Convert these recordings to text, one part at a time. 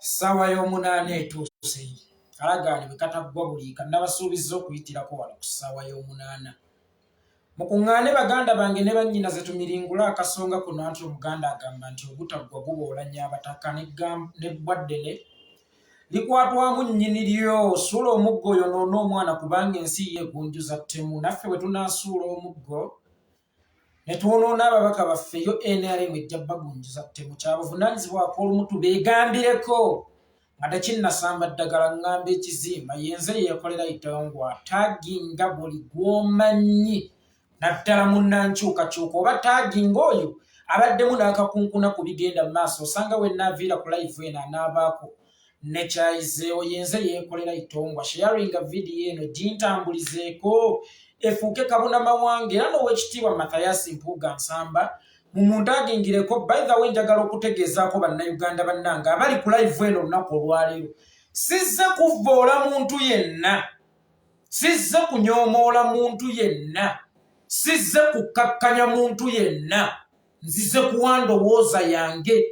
Ssaawa y'omunaana etuuse, kalagaane bwe kataggwa buliika nabasuubizza okuyitirako wano ku ssaawa y'omunaana. Mukuŋŋaane baganda bange ne bannyinaze tumiringule akasonga kuno anti Omuganda agamba nti ogutaggwa guboolanya abataka n'ebbwa ddene likwatwamu nnyini lyo. Suula omuggo oyonoone omwana kubanga ensi ye egunjuza ttemu. Naffe bwe tunaasuula omuggo ne twonoona ababaka baffe yo nrm ejja bagunjuza ttemu. Kyabuvunaanyizibwa ak'olumu tubeegambireko nga tekinnasamba ddagala. Ŋŋamba ekizimba yenze yeekolera itongwa taginga buli gw'omanyi naddala munnankyukakyuka oba taginga oyo abaddemu n'akakunkuna ku bigenda mu maaso osanga we naaviira ku live eno anaabaako nekyayizeewo. Yenze yeekolera itongwa sharinga vidiyo eno gintambulizeeko efuuke kabuna mawanga era n'owekitiibwa Mathias Mpuuga Nsamba mumuntagingireko. By the way, njagala okutegeezaako bannayuganda bannange abali ku live eno olunaku olwaleero, sizze kuvvoola muntu yenna, sizze kunyoomoola muntu yenna, sizze kukkakkanya muntu yenna. Nzize kuwa ndowooza yange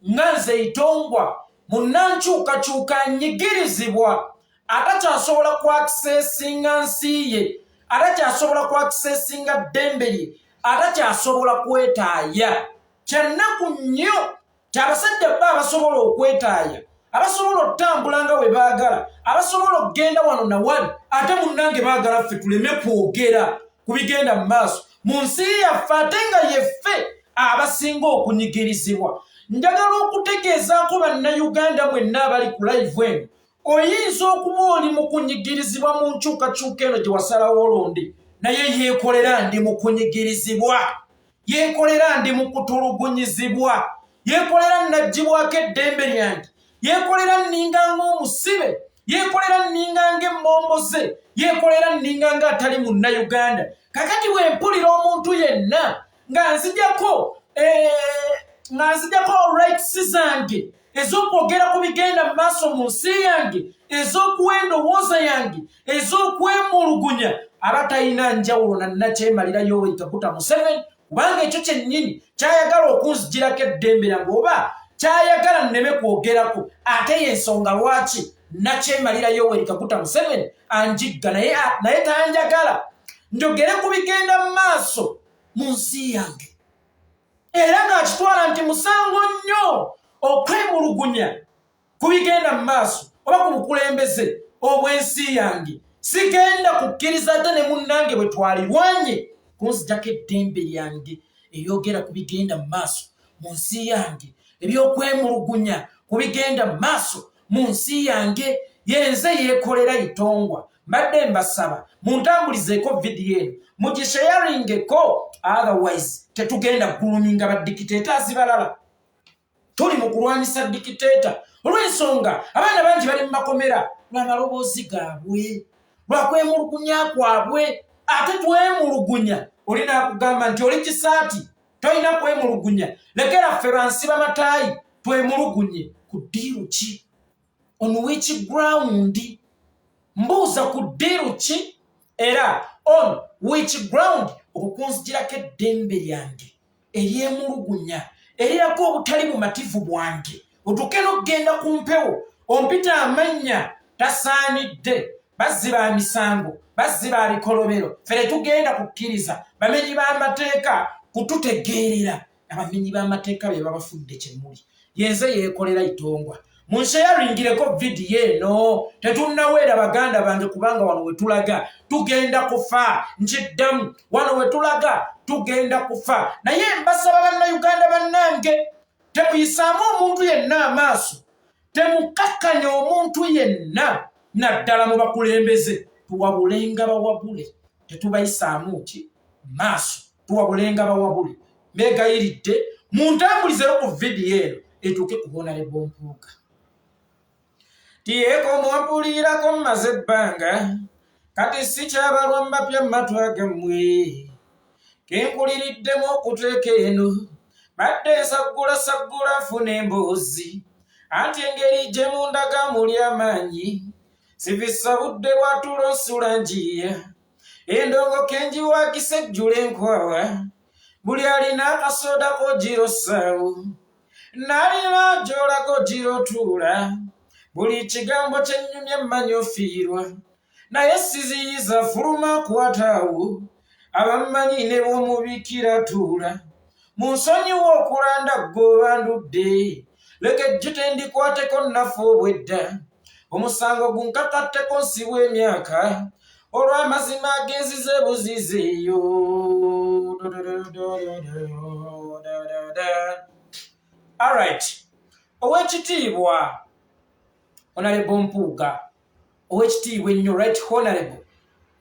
nga nze Itongwa munnankyukakyuka nyigirizibwa atakyasobola kwakiseesinga nsi ye, atakyasobola kwakiseesinga ddembe lye, atakyasobola kwetaaya. Kyannaku nnyo kyabasajja bba abasobola okwetaaya, abasobola okutambula nga bwe baagala, abasobola okugenda wano na wali, ate munnange baagala ffe tuleme kwogera ku bigenda mu maaso mu nsi yaffe, ate nga yeffe abasinga okunyigirizibwa. Njagala okutegeezaako bannayuganda mwenna abali ku live eno, oyinza okuba oli mu kunyigirizibwa mu nkyukakyuka eno gye wasalawo olonde, naye yeekolera ndi mu kunyigirizibwa, yeekolera ndi mu kutulugunyizibwa, yeekolera naggyibwako eddembe lyange, yeekolera nninga ng'omusibe, yeekolera nninga ng'emmomboze, yeekolera nninga ng'atali munnayuganda. Kakati bwe mpulira omuntu yenna nga nzijako rights zange ez'okwogera ku bigenda mu maaso mu nsi yange, ez'okuwa endowooza yange, ez'okwemulugunya, aba talina njawulo na nnakyemalira Yoweri Kaguta Museveni, kubanga ekyo kyennyini kyayagala okunzigirako eddembe lyange oba kyayagala nneme kwogerako. Ate yensonga lwaki nakyemalira Yoweri Kaguta Museveni anjigga, naye tanjagala njogere ku bigenda mu maaso mu nsi yange, era ng'akitwala nti musango nnyo okwemulugunya ku bigenda mu maaso oba ku bukulembeze obw'ensi yange. Sigenda kukkiriza ate ne munnange bwe twalirwanye kunzijako eddembe lyange eryogera ku bigenda mu maaso mu nsi yange, ebyokwemulugunya ku bigenda mu maaso mu nsi yange. Yenze yeekolera Itongwa. Mbadde mbasaba muntambulizeeko vidiyo eno, mugisharingeko, otherwise tetugenda guluminga ba dictators balala. Tuli mu kulwanyisa dictator olw'ensonga abaana bangi bali mu makomera lw'amaloboozi gaabwe, lwakwemulugunya kwabwe. Ate twemulugunya, oli naakugamba nti oli kisaati, tolina kwemulugunya, lekera ffe bansi bamataayi twemulugunye. Ku ddiiru ki? On which ground? Mbuuza, ku ddiiru ki era on which ground okukunzigirako eddembe lyange eryemulugunya erirako obutali bumativu bwange, otuuke n'okugenda ku mpewo ompita amannya tasaanidde? Bazzi ba misango, bazzi ba bikolobero, ffe tetugenda kukkiriza bamenyi b'amateeka kututegeerera. Abamenyi b'amateeka be babafudde kyemuli. Yenze yeekolera Itongwa. Munsharingireko vidiyo eno, tetunnaweera baganda bange, kubanga wano wetulaga tugenda kufa. Nkiddamu, wano wetulaga tugenda kufa. Naye mbasaba bannayuganda bannange, temuyisaamu omuntu yenna amaaso, temukakkanya omuntu yenna, naddala mu bakulembeze. Tuwabulenga bawabule, tetubayisaamu ki maaso, tuwabulenga bawabule. Mbeegayiridde muntambulizeyo ku vidiyo eno etuuke ku Honorable Mpuuga. Tiyeeko mwampulirako mmaze ebbanga, kati sikyabalwa mubapya mu matu gammwe kenkuliriddemu okuteeka eno. Badde nsaggula saggula nfuna emboozi, anti engeri gye mundaga muli amaanyi, sivisa budde bwatulo nsula njiya endongo kenjiwakisa ejjula enkwawa. Buli alina akasoda kogirossaawo. Nalina gy'olaga ogira otuula, buli kigambo kye nnyumya mmanyi ofiirwa, naye siziyiza fuluma kwataawo, abammanyi ne bw'omubiikira tuula. Munsonyiwe okulanda ggwe ndudde, leka ejjute ndikwateko nnafu obwedda, omusango gunkakatteko nsibwa emyaka, olw'amazima agenzize buzizi eyo. Alright, owekitiibwa Honorable Mpuuga, owekitiibwa ennyo Right Honorable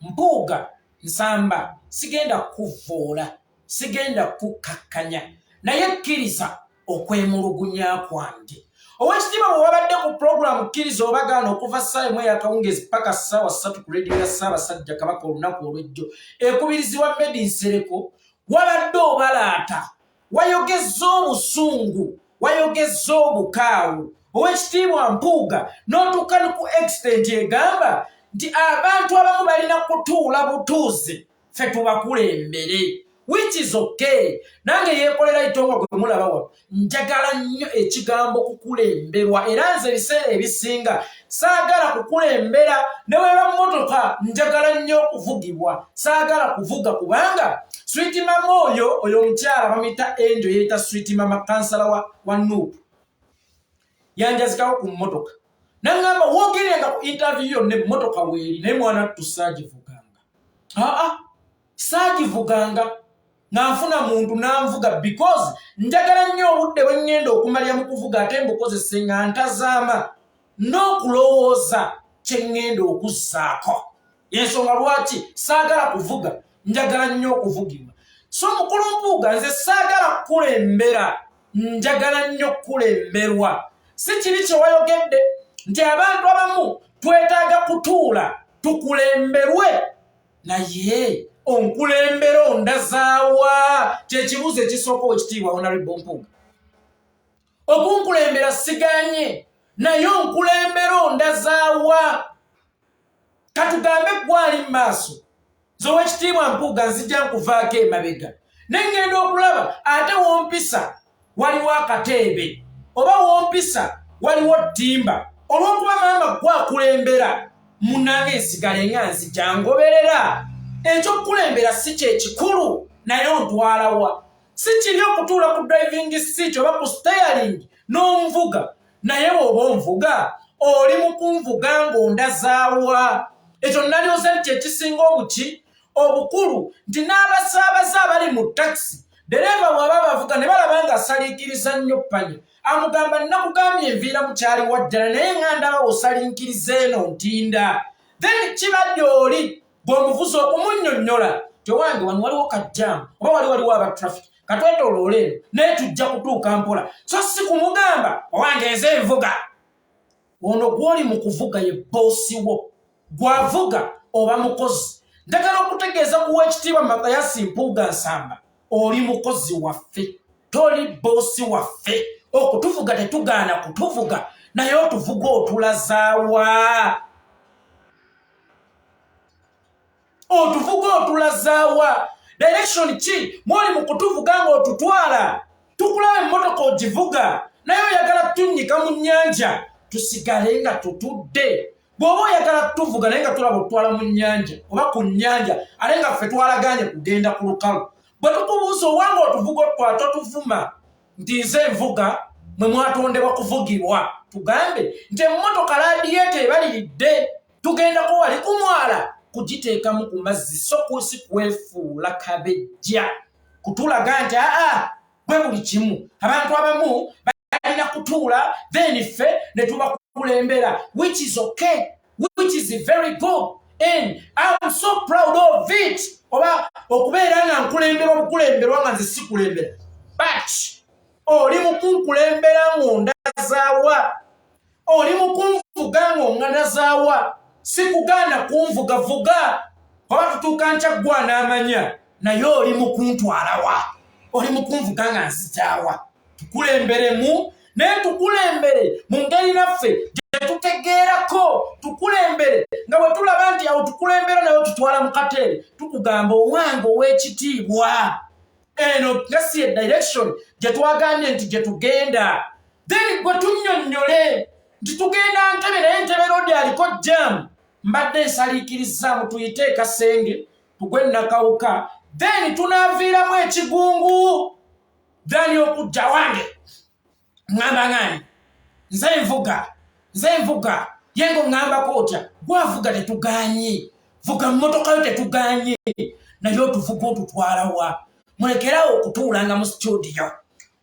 Mpuuga Nsamba, sigenda kukuvvoola, sigenda kukkakkanya, naye kkiriza okwemulugunya kwange. Owekitiibwa, bwe wabadde ku pulogulaamu Kkiriza oba Gaana okuva ssaawa 1 ey'akawungeezi paka ssaawa 3 ku leediyo ya Ssaabasajja Kabaka olunaku olw'ejjo ekubirizibwa Medi Nsereko, wabadde obalaata, wayogezza obusungu, wayogezza obukaawu. Owekitiibwa Mpuuga, n'otuuka ne ku extent egamba nti abantu abamu balina kutuula butuuzi ffe tubakulembere, which is okay. Nange yeekolera itongo gwe mulaba wano, njagala nnyo ekigambo kukulemberwa, era nze ebiseera ebisinga saagala kukulembera. Ne weba mmotoka njagala nnyo okuvugibwa, saagala kuvuga, kubanga sweet mama oyo omukyala bamuyita Enjo, yeeyita sweet mama, kansala wa NUP, yanjazikawo ku mmotoka naŋŋamba woogerenga ku interview yonna emmotoka weeri, naye mwana ttu saagivuganga. Aa, saagivuganga nga nfuna muntu nanvuga, because njagala nnyo obudde bwe ŋŋenda okumalira mu kuvuga ate mbukozese nga ntazaama n'okulowooza kye ŋŋenda okuzzaako. Ensonga lwaki saagala kuvuga, njagala nnyo okuvugibwa. So mukulu Mpuuga, nze saagala kukulembera, njagala nnyo kukulemberwa. Si kibi kye wayogedde nti abantu abamu twetaaga kutuula tukulemberwe, naye onkulembera ondazaawa? Kyekibuuzo ekisooka. Owekitiibwa Honorable Mpuuga, okunkulembera siganye, naye onkulembera ondazaawa? Katugambe gwali mu maaso, nze owekitiibwa Mpuuga nzija nkuvaako emabega, nengenda okulaba ate wompisa waliwo akateebe oba wompisa waliwo ttimba. Olw'okuba maama gwakulembera, munange nsigale nga nzija ngoberera. Ekyokukulembera si kyekikulu, naye ontwalawa? Si kiri okutuula ku driving seat oba ku steering n'onvuga, naye bw'oba onvuga oli mu kunvuga ng'ondazaawa? Ekyo nalyoza nti ekisinga obuki obukulu nti n'abasaabaze abali mu takisi, dereeva bw'aba bavuga ne balaba nga asaliikiriza nnyo ppanya, amugamba, "Nakugambye enviira mukyali waddala, naye nga ndaba osalinkiriza eno ntinda." Then kibadde oli bw'omuvuzi okumunnyonnyola, "Tewange wano waliwo kajjaamu oba waliwo aba traffic, katwetoloola eno, naye tujja kutuuka mpola." So si kumugamba, "Owange nze nvuga." Ono gw'oli mu kuvuga ye boosi wo, gwavuga oba mukozi? Njagala okutegeeza kuwa ekitiibwa Mathayasi Mpuuga Nsamba, oli mukozi waffe, toli boosi waffe. Okutuvuga tetugaana kutuvuga, naye otuvuga otulazaawa? Otuvuga otulazaawa? Direction ki mwoli mu kutuvuga ng'otutwala? Tukulaba emmotoka ogivuga, naye oyagala tunyika mu nnyanja tusigale nga tutudde. Bw'oba oyagala tuvuga naye nga tulaba otutwala mu nnyanja oba ku nnyanja, ate nga ffe twalaganye kugenda ku lukalu, bwe tukubuuza owanga otuvuga otutwala, totuvuma nti nze nvuga, mwe mwatondebwa kuvugibwa. Tugambe nti emmotoka radiator ebaliridde, tugendako wali ku mwala kugiteekamu ku mazzi, so kusi kwefuula kabejja kutulaga nti aa gwe buli kimu. Abantu abamu balina kutuula, then ffe ne tubakulembera, which is okay, which is very good, and I'm so proud of it, oba okubeera nga nkulemberwa obukulemberwa nga nze sikulembera. But oli mu kunkulembera ng'ondazaawa? Oli mu kunvuga ng'ongandazaawa? Sikugaana kunvugavuga, oba tutuuka nkya ggwa n'amanya, naye oli mu kuntwalawa? Oli mu kunvuga nga nzijaawa? Tukulemberemu, naye tukulembere mu ngeri naffe gye tutegeerako. Tukulembere nga bwe tulaba nti awo tukulembera, naye tutwala mu kateere. Tukugamba, owange ow'ekitiibwa, Eno nga si ye direction gye twagambye nti gye tugenda. Then gwe tunnyonnyole nti tugenda Ntebe, naye Ntebe Road aliko jam. Mbadde nsaliikirizzaamu tuyite ekasenge tugwe Nakawuka, then tunaaviiramu ekigungu then okujja wange ŋŋamba ngani nze nvuga, nze nvuga ye ngo ŋŋambako otya? Gwavuga tetuganye, vuga mmotoka yo tetuganye, naye otuvuga otutwalawa? Mulekerawo okutuulanga mu situdiyo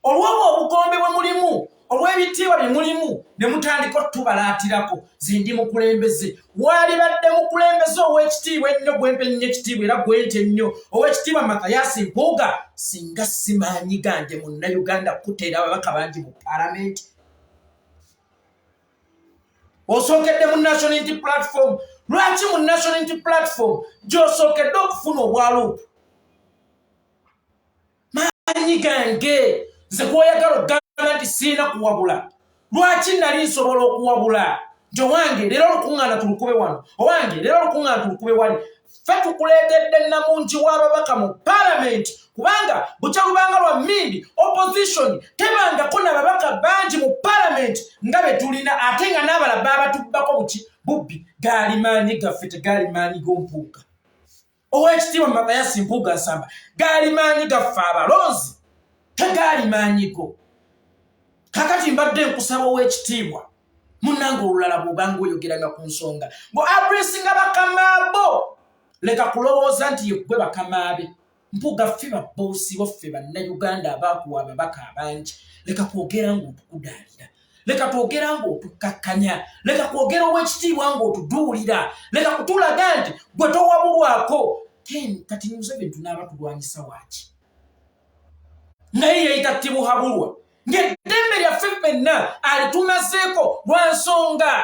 olw'obwo obukombe bwe mulimu, olw'ebitiibwa bye mulimu, ne mutandika otubalaatirako. Zindi mukulembeze, waalibadde mukulembeze ow'ekitiibwa ennyo, gwempe ennyo ekitiibwa era gwente ennyo, ow'ekitiibwa Mathias Mpuuga, singa simaanyi gange Munnayuganda kuteera ababaka bangi mu Palamenti. Osookedde mu National Unity Platform. Lwaki mu National Unity Platform gy'osookedde okufuna obwaluupu? Maanyi gange nze kwoyagala okugamba nti siina kuwabula. Lwaki nali nsobola okuwabula nti owange leero olukuŋŋaana tulukube wano, owange leero olukuŋŋaana tulukube wali? Ffe tukuleetedde namungi w'ababaka mu Palamenti, kubanga bukya lubanga lwa mmindi opposition tebangako nababaka bangi mu Palamenti nga be tulina, ate nga n'abala baabatubbako buki bubbi. Gaali maanyi gaffe, tegaali maanyi g'Ompuuga, Owekitiibwa Mathias Mpuuga Nsamba. Gaali maanyi gaffe abalonzi, tegaali maanyi go. Kakati mbadde nkusaba, owekitiibwa munnange, olulala bw'obanga oyogeranga ku nsonga ngo addressinga bakamaabo, leka kulowooza nti yeggwe bakamaabe. Mpuuga, ffe baboosi bo, ffe Bannayuganda abaakuwa ababaka abangi. Leka kwogera ng'otukudaalira, leka twogera ng'otukkakkanya, leka kwogera, ow'ekitiibwa, ng'otuduulira, leka kutulaga nti gwe towabulwako. Kati Museveni tunaaba tulwanyisa waaki? Naye yeyita tibuhabulwa ng'eddembe lyaffe ffenna alitumazeeko lwa nsonga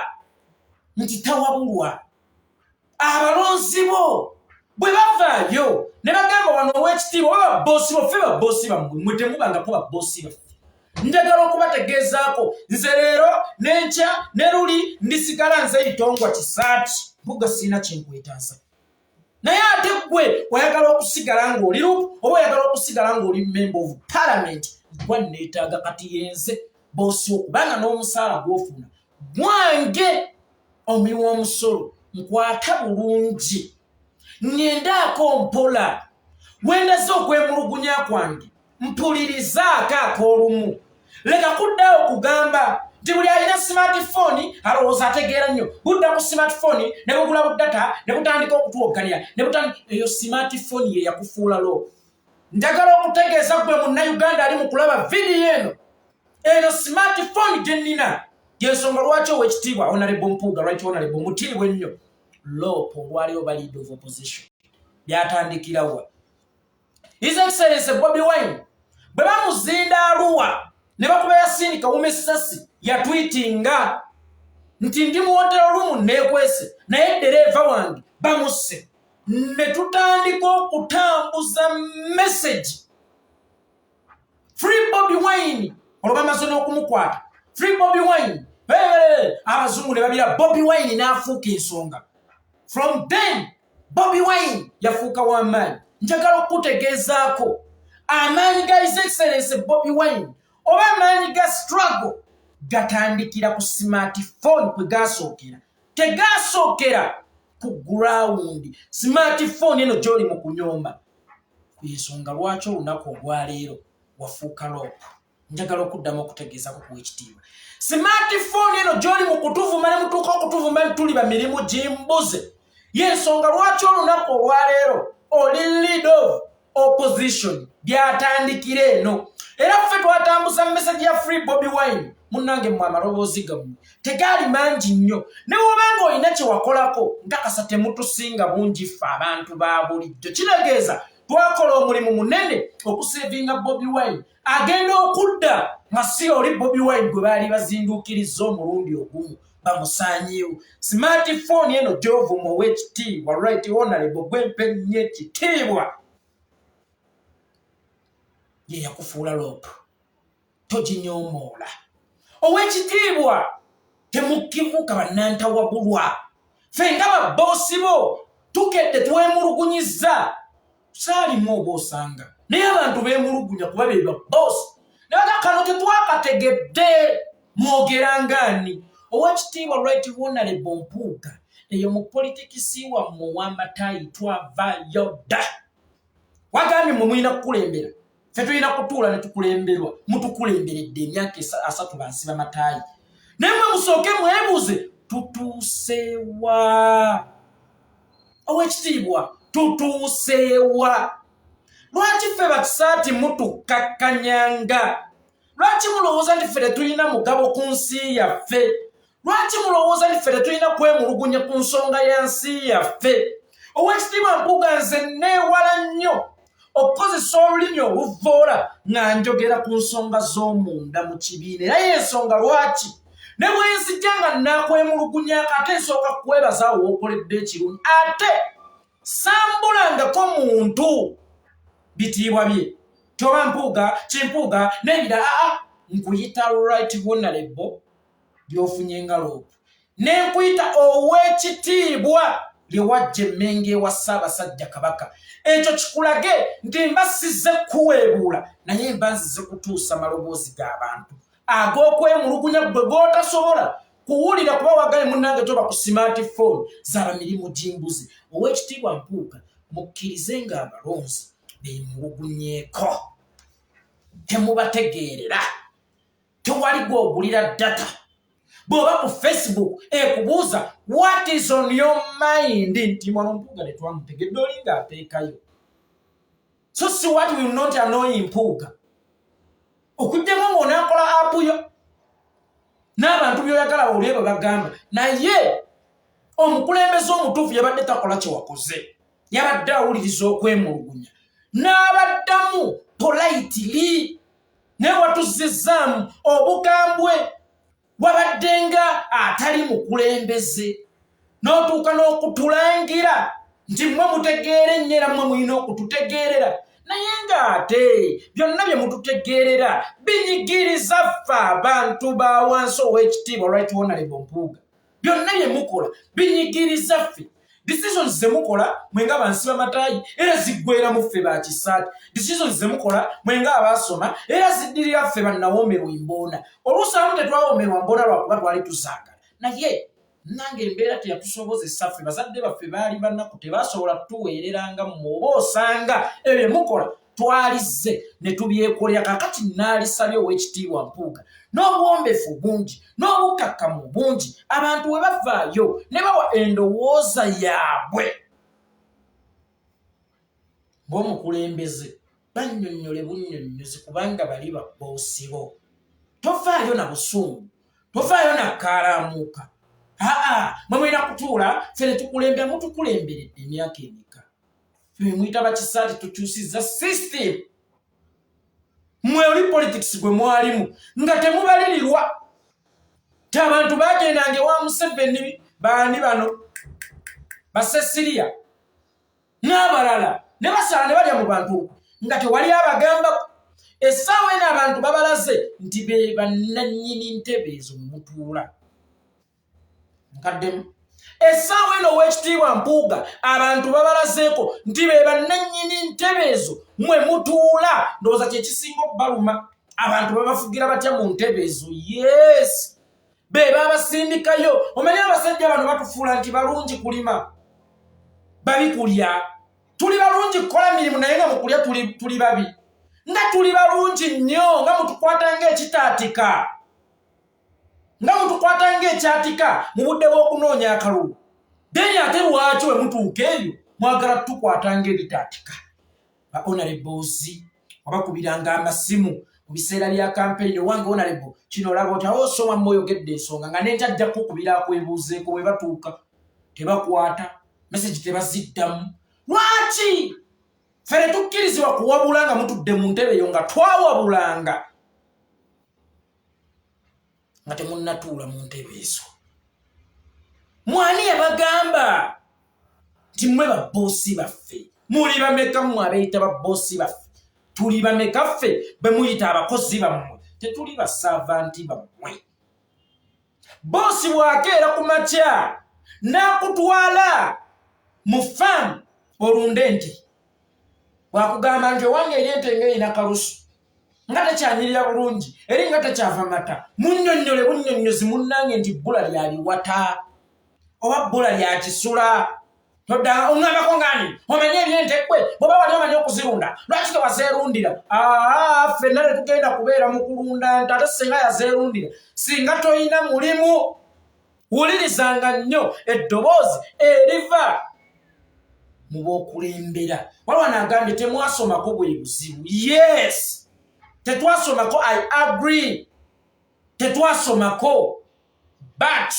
nti tawabulwa. Abalonzi bo bwe bavaayo ne bagamba wano, ow'ekitiibwa, oba baboosi bo, ffe baboosi bammwe, mwe temubangako baboosi baffe. Njagala okubategeezaako, nze leero n'enkya ne luli ndisigala nze Itongwa Kisaati Mpuga, siina kyenkwetaasa. Naye ate gwe oyagala okusigala ng'oli LOP oba oyagala okusigala ng'oli member of parliament, gwa neetaaga kati yenze boosi, okubanga n'omusaala gw'ofuna gwange omuwi w'omusolo. Nkwata bulungi, ŋŋendaako mpola, wendaze okwemulugunya kwange, mpulirizaako ak'olumu. Leka kuddaawo kugamba nti buli alina smartphone alowooza ategeera nnyo. Budda ku smartphone ne bugula bu data ne butandika okutwogganira ne butandika. Eyo smartphone ye yakufuula LOP? Njagala okutegeeza gwe Munnayuganda ali mu kulaba vidiyo eno, eno smartphone gye nnina yensonga lwaki owekitiibwa Honorable Mpuuga, lwaki Honorable mutiibwa ennyo LOP olwaliwo ba leader of opposition. Byatandikirawa? His Excellence Bobi Wine bwe bamuzinda Aluwa ne bakuba Yasini Kawuma essasi, yatwitinga nti ndi mu hotel room neekwese, naye ddereeva wange bamusse. Ne tutandika okutambuza message, "Free Bobi Wine." Olwo bamaze n'okumukwata, "Free Bobi Wine." Abazungu ne babira, Bobi Wine n'afuuka ensonga. From then Bobi Wine yafuuka w'amaanyi. Njagala okukutegeezaako amaanyi ga His Excellence Bobi Wine oba amaanyi ga struggle gatandikira ku smartphone kwe gasookera, tegasookera ku ground. Smartphone eno gy'oli mu kunyomba ku ensonga lwaki olunaku olwaleero wafuuka LOP. Njagala okuddamu okutegeezako kuwa ekitiibwa, smartphone eno gy'oli mu kutuvuma ne mutuuka okutuvuma nti tuli bamirimu gimbuze, yensonga lwaki olunaku olwaleero oli lead of opposition. Byatandikira eno, era ffe twatambuza message ya "Free Bobi Wine". Munnange, mmwe amaloboozi gammwe tegaali mangi nnyo, ne wobanga olina kye wakolako, nkakasa temutusinga bungi ffe abantu ba bulijjo. Kitegeeza twakola omulimu munene okusevinga Bobi Wine. Agenda okudda nga si oli Bobi Wine gwe baali bazinduukiriza omulundi ogumu bamusaanyiwo. Smartphone eno gyovuma, ow'ekitiibwa Right Honorable, gwempe nnyo ekitiibwa, ye yakufuula LOP. Toginyoomoola, ow'ekitiibwa. Temukivuka bannantawabulwa. Ffe nga baboosi bo tukedde twemulugunyizza saalimu oba osanga. Naye abantu beemulugunya kuba be babosi naye kano tetwakategedde. Mwogera ngaani? Owekitiibwa Right Honorable Mpuuga, eyo mu politikisi wammwe ow'amataayi twavayo dda. Wagambye mwe mulina kukulembera, ffe tulina kutuula ne tukulemberwa. Mutukulemberedde emyaka 30 bansi bamataayi, naye mwe musooke mwebuuze tutuusewa. Owekitiibwa, tutuusewa? Lwaki ffe bakisaati mutukkakkanyanga? Lwaki mulowooza nti ffe tetulina mugabo ku nsi yaffe? Lwaki mulowooza nti ffe tetulina kwemulugunya ku nsonga ya nsi yaffe? Owekitiibwa Mpuuga, nze neewala nnyo okukozesa olulimi oluvoola nga njogera ku nsonga z'omunda mu kibiina, era y'ensonga lwaki ne bwe nzijja nga naakwemulugunyako, ate nsooka kwebaza awo w'okoledde ekirungi. Ate sambulangako muntu bitiibwa bye kyoba Mpuuga, kimpuuga n'ebira. Aa, nkuyita Right Honorable lyofunye nga LOP, nenkuyita ow'ekitiibwa lyewajja emmenge ewa Ssaabasajja Kabaka. Ekyo kikulage nti mba sizze kuweebuula, naye mba nzize kutuusa maloboozi g'abantu ag'okwemulugunya gwe g'otasobola kuwulira kuba wagaye munnange toba ku smartphone zaba mirimu gimbuzi. Ow'ekitiibwa Mpuuga, mukkirize nga abalonzi bemulugunyeeko, temubategeerera. Tewali gwogulira data. Bw'oba ku Facebook ekubuuza, "What is on your mind?" nti wano Mpuuga tetwamutegedde, oli ng'ateekayo. So si what will not annoy Mpuuga, okugjako ng'onaakola app yo n'abantu by'oyagala bawulire bwe bagamba. Naye omukulembeze omutuufu yabadde takola kyewakoze, yabadde awuliriza okwemulugunya n'abaddamu politely. Naye watuzzizaamu obukambwe, wabadde nga atali mukulembeze, n'otuuka n'okutulangira nti mmwe mutegeere ennyo era mmwe mulina okututegeerera. Naye ng'ate byonna bye mututegeerera binyigiriza ffe abantu ba wansi. Ow'ekitiibwa Right Honorable Mpuuga, byonna bye mukola binyigiriza ffe. Decisions zemukola mwenga bansi bamataayi era ziggweramu ffe bakisaati. Decisions zemukola mwenga abaasoma era ziddirira ffe bannawomerwa emboona. Oluusi abamu tetwawomerwa mboona lwakuba twali tuzaagala, naye nange embeera teyatusobozesa. Ffe bazadde baffe baali banaku, tebasobola kutuweereranga mmwe. Oba osanga ebyo byemukola twalizze ne tubyekolera. Kakati naalisabye, ow'ekitiibwa Mpuuga, n'obuwombefu bungi n'obukkakkamu bungi, abantu we bavaayo ne bawa endowooza yaabwe ng'omukulembeze, bannyonnyole bunnyonnyozi, kubanga bali baboosibo. Tovaayo na busungu, tovaayo na kaalaamuuka. Aa, mwe mulina kutuula, ffe ne tukulembera. Mutukulemberedde emyaka emeka? Ffe muyita bakisaati, tukyusiza system. Mwe oli politics gwe mwalimu nga temubalirirwa ti abantu bagendanga ewa Museveni, baani bano basesiriya n'abalala, ne basala ne balya mu bantu nga tewali abagamba. Essaawa eno abantu babalaze nti be bannannyini ntebe ezo mumutuula. Nkaddemu, essaawa eno, ow'ekitiibwa Mpuuga, abantu babalazeeko nti be bannannyini ntebe ezo mwe mutuula. Ndowooza kyekisinga okubaluma, abantu babafugira batya mu ntebe ezo? Yes, be babasindikayo. Omanyi abasajja bano batufuula nti balungi kulima, babi kulya. Tuli balungi kukola mirimu, naye nga mukulya tuli babi. Nga tuli balungi nnyo, nga mutukwata ng'ekitaatika, nga mutukwata ng'ekyatika mu budde bw'okunoonya akalulu. Then ate lwaki we mutuuka eyo mwagala tutukwata ng'ebitaatika? Ba honorables wabakubiranga amasimu mu biseera bya kampeyini: "Owange honorable, kino olaba oti?" Awo osoma mwoyogedde ensonga nga nentajja kukubira akwebuuzeeko. Bwe batuuka tebakwata message, tebaziddamu. Lwaki fere tukkirizibwa kuwabula nga mutudde mu ntebe eyo, nga twawabulanga nga temunnatuula mu ntebe ezo? Mwani yabagamba nti mmwe baboosi baffe? Muli bameka mmwe abeeyita baboosi baffe? Tuli bameka ffe bwe muyita abakozi bammwe? Tetuli baservant bammwe. Boosi bw'akeera ku makya n'akutwala mu faamu olunde nti Bwakugamba nti owange eri ente ngaerina kalusu nga tekyanyirira bulungi, eri nga tekyava mata, munnyonnyole bunnyonnyozi munnange nti bbula lya biwata oba bbula lya kisula. Todda oŋŋambako ngani omanye ebyente ggwe bw'oba wali omanyi okuzirunda lwaki tewazeerundira? Aa, ffenna tetugenda kubeera mu kulunda nte, ate singa yazeerundira singa toyina mulimu. Wulirizanga nnyo eddoboozi eriva mu b'okulembera. Waliwo naagambye temwasomako bwe buzibu. Yes, tetwasomako, I agree, tetwasomako, but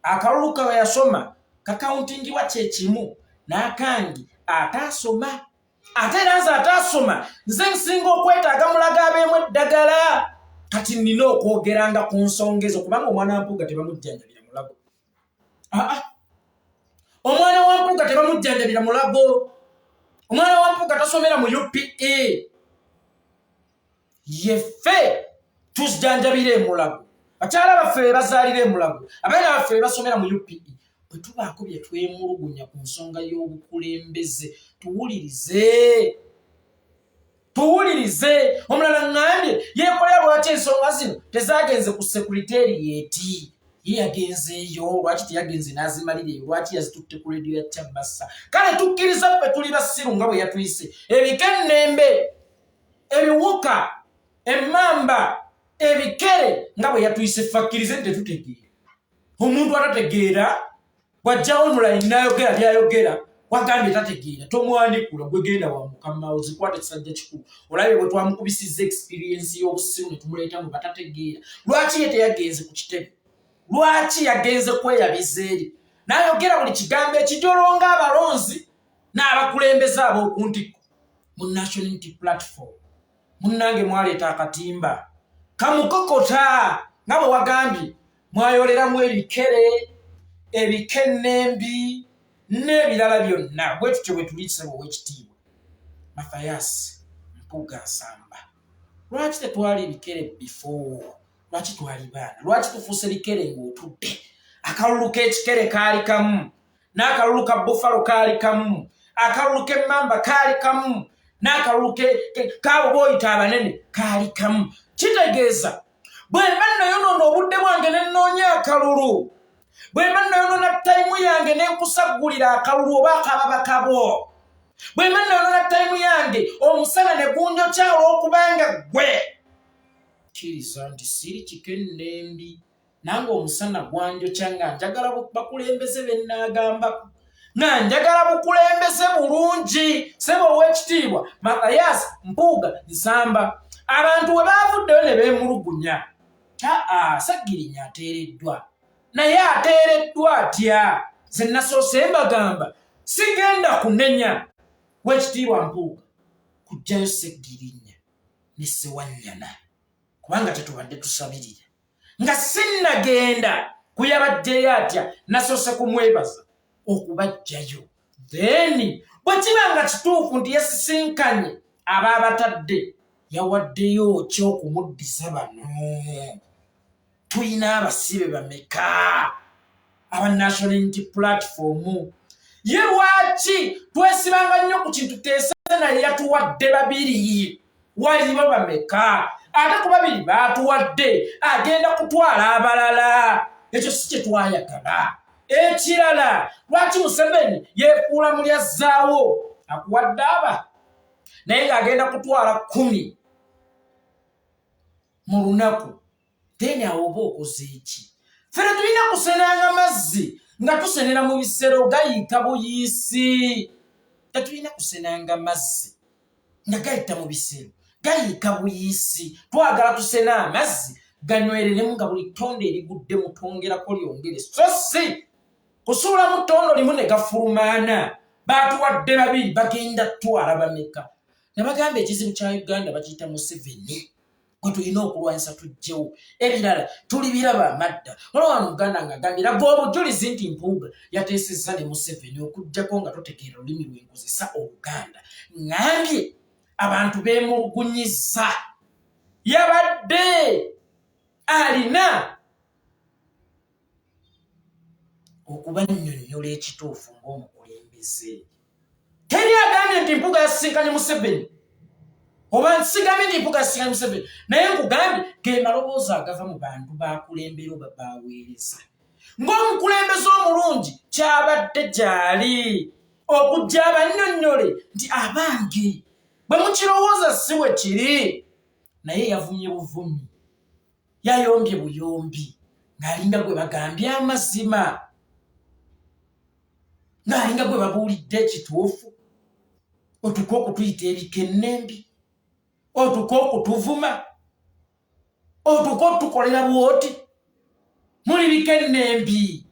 akalulu kawe yasoma kakawuntingibwa kyekimu n'akangi ataasoma. Ate era nze ataasoma nze nsinga okwetaaga mulaga abeemu eddagala. Kati nnina okwogeranga ku nsonga ezo kubanga omwana wa Mpuuga tebamujjanjabira Mulago. Aa, omwana wa Mpuuga tebamujjanjabira Mulago. Omwana wa Mpuuga tasomera mu UPE. Yeffe tuzjanjabira emulago, bakyala baffe be bazaalira emulago, abaana baffe be basomera mu UPE. Bwe tubaako bye twemulugunya ku nsonga y'obukulembeze, tuwulirize, tuwulirize. Omulala ŋŋambye yeekolera lwaki ensonga zino tezagenze ku sekuritarieti? Ye yagenzeeyo lwaki teyagenze n'azimalira eyo? Lwaki yazitutte ku rediyo ya Kyabassa? Kale tukkiriza ffe tuli basiru nga bwe yatuyise ebikenembe, ebiwuka, emmamba, ebikere, nga bwe yatuyise. Ffe akkirize nti tetutegeera. Omuntu atategeera bw'ajja online n'ayogera byayogera, wagambye tategeera, tomwanikula. Gwe genda wa mukama ozikwata kisajja kikulu. Olabye bwe twamukubisizza experience y'obusiru ne tumuleeta mu batategeera. Lwaki ye teyagenze ku kitebe? Lwaki yagenze kweyabiza eri n'ayogera buli kigambo ekijolonga abalonzi n'abakulembeze ab'oku ntikko mu National Unity Platform? Munnange, mwaleeta akatimba kamukokota nga bwe wagambye mwayoleramu ebikere, ebikenembi n'ebirala byonna. Bwe tutyo bwe tuli. Kisebo ow'ekitiibwa Mathayas Mpuuga Nsamba, lwaki tetwali bikere before? Lwaki twali baana? Lwaki tufuuse bikere ng'otudde? Akalulu k'ekikere kaali kamu, n'akalulu ka buffalo kaali kamu, akalulu k'emmamba kaali kamu, n'akalulu kaabo booyita abanene kaali kamu. Kitegeeza bwe mba nayonoona obudde bwange ne nnoonya akalulu, bwe mba nayonoona time yange ne nkusaggulira akalulu oba akababakabo, bwe mba nayonoona time yange omusana ne gunjokya olw'okubanga ggwe kkiriza nti siri kikennembi, nange omusana gwanjokya nga njagala bakulembeze be nnaagambako, nga njagala bukulembeze bulungi. Sebo ow'ekitiibwa Mathayas Mpuuga Nsamba, abantu we baavuddeyo ne beemulugunya, aa, Saggirinya ateereddwa, naye ateereddwa atya? Ze nasoose mbagamba sigenda kunenya w'ekitiibwa Mpuuga kujjayo Seggirinya ne Sewanyana, kubanga tetubadde tusabirira. Nga sinnagenda kuyabaddeyo atya, nasoose kumwebaza okubajjayo. Then bwe kiba nga kituufu nti yasisinkanye abaabatadde, yawaddeyo ki okumuddiza bano? Tulina abasibe bameka aba National Unity Platform? Ye lwaki twesibanga nnyo ku kintu teese naye yatuwadde babiri, walibo bameka? Ate ku babiri baatuwadde agenda kutwala abalala. Ekyo si kye twayagala. Ekirala, lwaki Museveni yeefuula mulyazzaawo? Akuwadde aba naye ng'agenda kutwala 10 mu lunaku, then awo oba okoze eki? Fere tulina kusenanga mazzi nga tusenera mu bisero gayiika buyiisi. Tetulina kusenanga mazzi nga gayita mu bisero gayiika buyiisi. Twagala tusene amazzi ganywereremu, nga buli ttondo erigudde mutwongerako lyongere, so si kusuulamu ttondo limu ne gafulumaana. Baatuwadde babiri, bagenda tutwala bameka? Nabagamba ekizibu kya Uganda bakiyita Museveni, gwe tulina okulwanyisa tugjewo. Ebirala tuli biraba amadda. Waliwo wano Muganda nga agambye laga obujulizi nti Mpuuga yateesezza ne Museveni, okugjako nga totegeera lulimi lwenkozesa Oluganda. Ŋŋambye abantu beemulugunyiza, yabadde alina okubannyonnyola ekituufu ng'omukulembeze. Teri agambye. Sigambye nti Mpuuga yasisinkanye Museveni, oba sigambye nti Mpuuga yasisinkanye Museveni, naye nkugambye ge maloboozi agava mu bantu bakulembera oba baweereza. Ng'omukulembeze omulungi kyabadde gyali okujja abannyonnyole nti abange bwe mukirowooza si bwe kiri, naye yavumye buvumi, yayombye buyombi ng'alinga gwe bagambye amazima, ng'alinga gwe babuulidde ekituufu. Otuka okutuyita ebikennembi, otuka okutuvuma, otuka otukolera bwoti, muli bikennembi,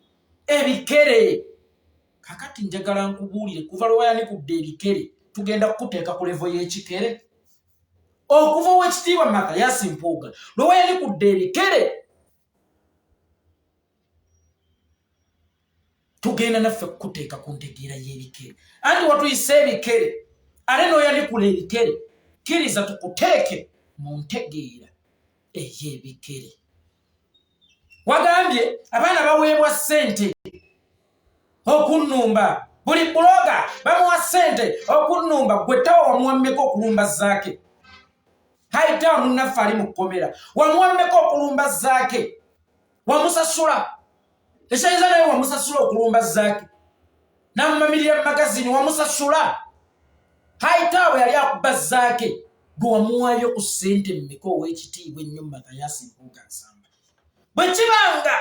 ebikere. Kakati njagala nkubuulire, kuva lwe wayanikudde ebikere tugenda kukuteeka ku levo y'ekikere. Okuva ow'ekitiibwa Mathias Mpuuga lwe wayanikudde ebikere, tugenda naffe kukuteeka ku ntegeera y'ebikere. Anti watuyise ebikere ate n'oyanikula ebikere, kkiriza tukuteeke mu ntegeera ey'ebikere. Wagambye abaana baweebwa ssente okunnumba, buli buloga bamuwa ssente okunnumba. Gwe tawa wamuwa mmeka okulumba Zaake? Haitawa munnaffe ali mu kkomera, wamuwa mmeka okulumba Zaake? Wamusasula ekyayinza naye wamusasula okulumba Zaake namumamirira mu magazini, wamusasula. Haitawa yali akuba Zaake, gwe wamuwaayo ku ssente mmeka? Ow'ekitiibwa ennyo Mathias Mpuuga Nsamba, bwe kibanga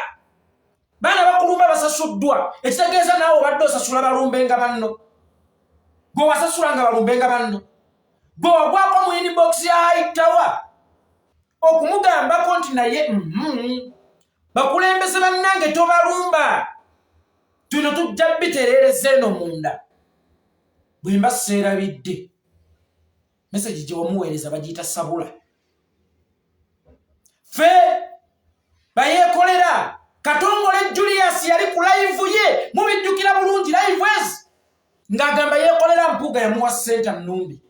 baana bakulumba basasuddwa, ekitegeeza naawe obadde osasula balumbenga banno. Gwe wasasula nga balumbenga banno, gwe wagwako mu inbox ya Haitawa okumugambako nti naye bakulembeze bannange tobalumba, tuno tujja bitereereza eno munda. Bwe mba seerabidde, mesagi gye wamuweereza bagiyita sabula. Ffe bayeekolera Katongole Julius yali ku layivu ye, mubijjukira bulungi layivu ezi, ng'agamba yeekolera Mpuuga yamuwa ssente nnumbi,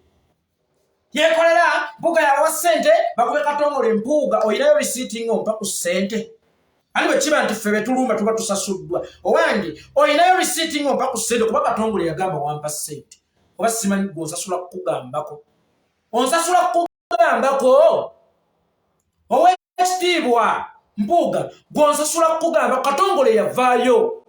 yeekolera Mpuuga yawa ssente bakube Katongole. Mpuuga, olinayo risiiti ng'ompa ku ssente? Ani bwe kiba nti ffe betulumba tuba tusasuddwa, owange olinayo risiiti ng'ompa ku ssente? Kuba Katongole yagamba wampa ssente, oba simanyi gwe onsasula kukugambako, onsasula kukugambako. Owekitiibwa Mpuuga, gwonsasula kukugamba? Katongole yavaayo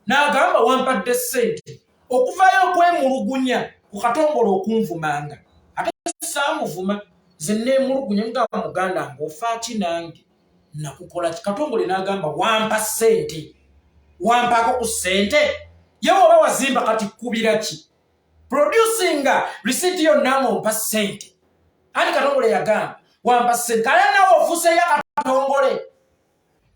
n'agamba wampadde ssente okuvaayo okwemulugunya ku Katongole okunvumanga, ate saamuvuma nze, neemulugunya mugamba muganda ng'ofaaki nange nakukola ki? Katongole n'agamba wampa ssente, wampaako ku ssente. Ye oba wazimba kati kkubira ki? Producinga receipt yonna ng'ompa ssente. Anti Katongole yagamba wampa ssente, kale nawe ofuuseyo Katongole,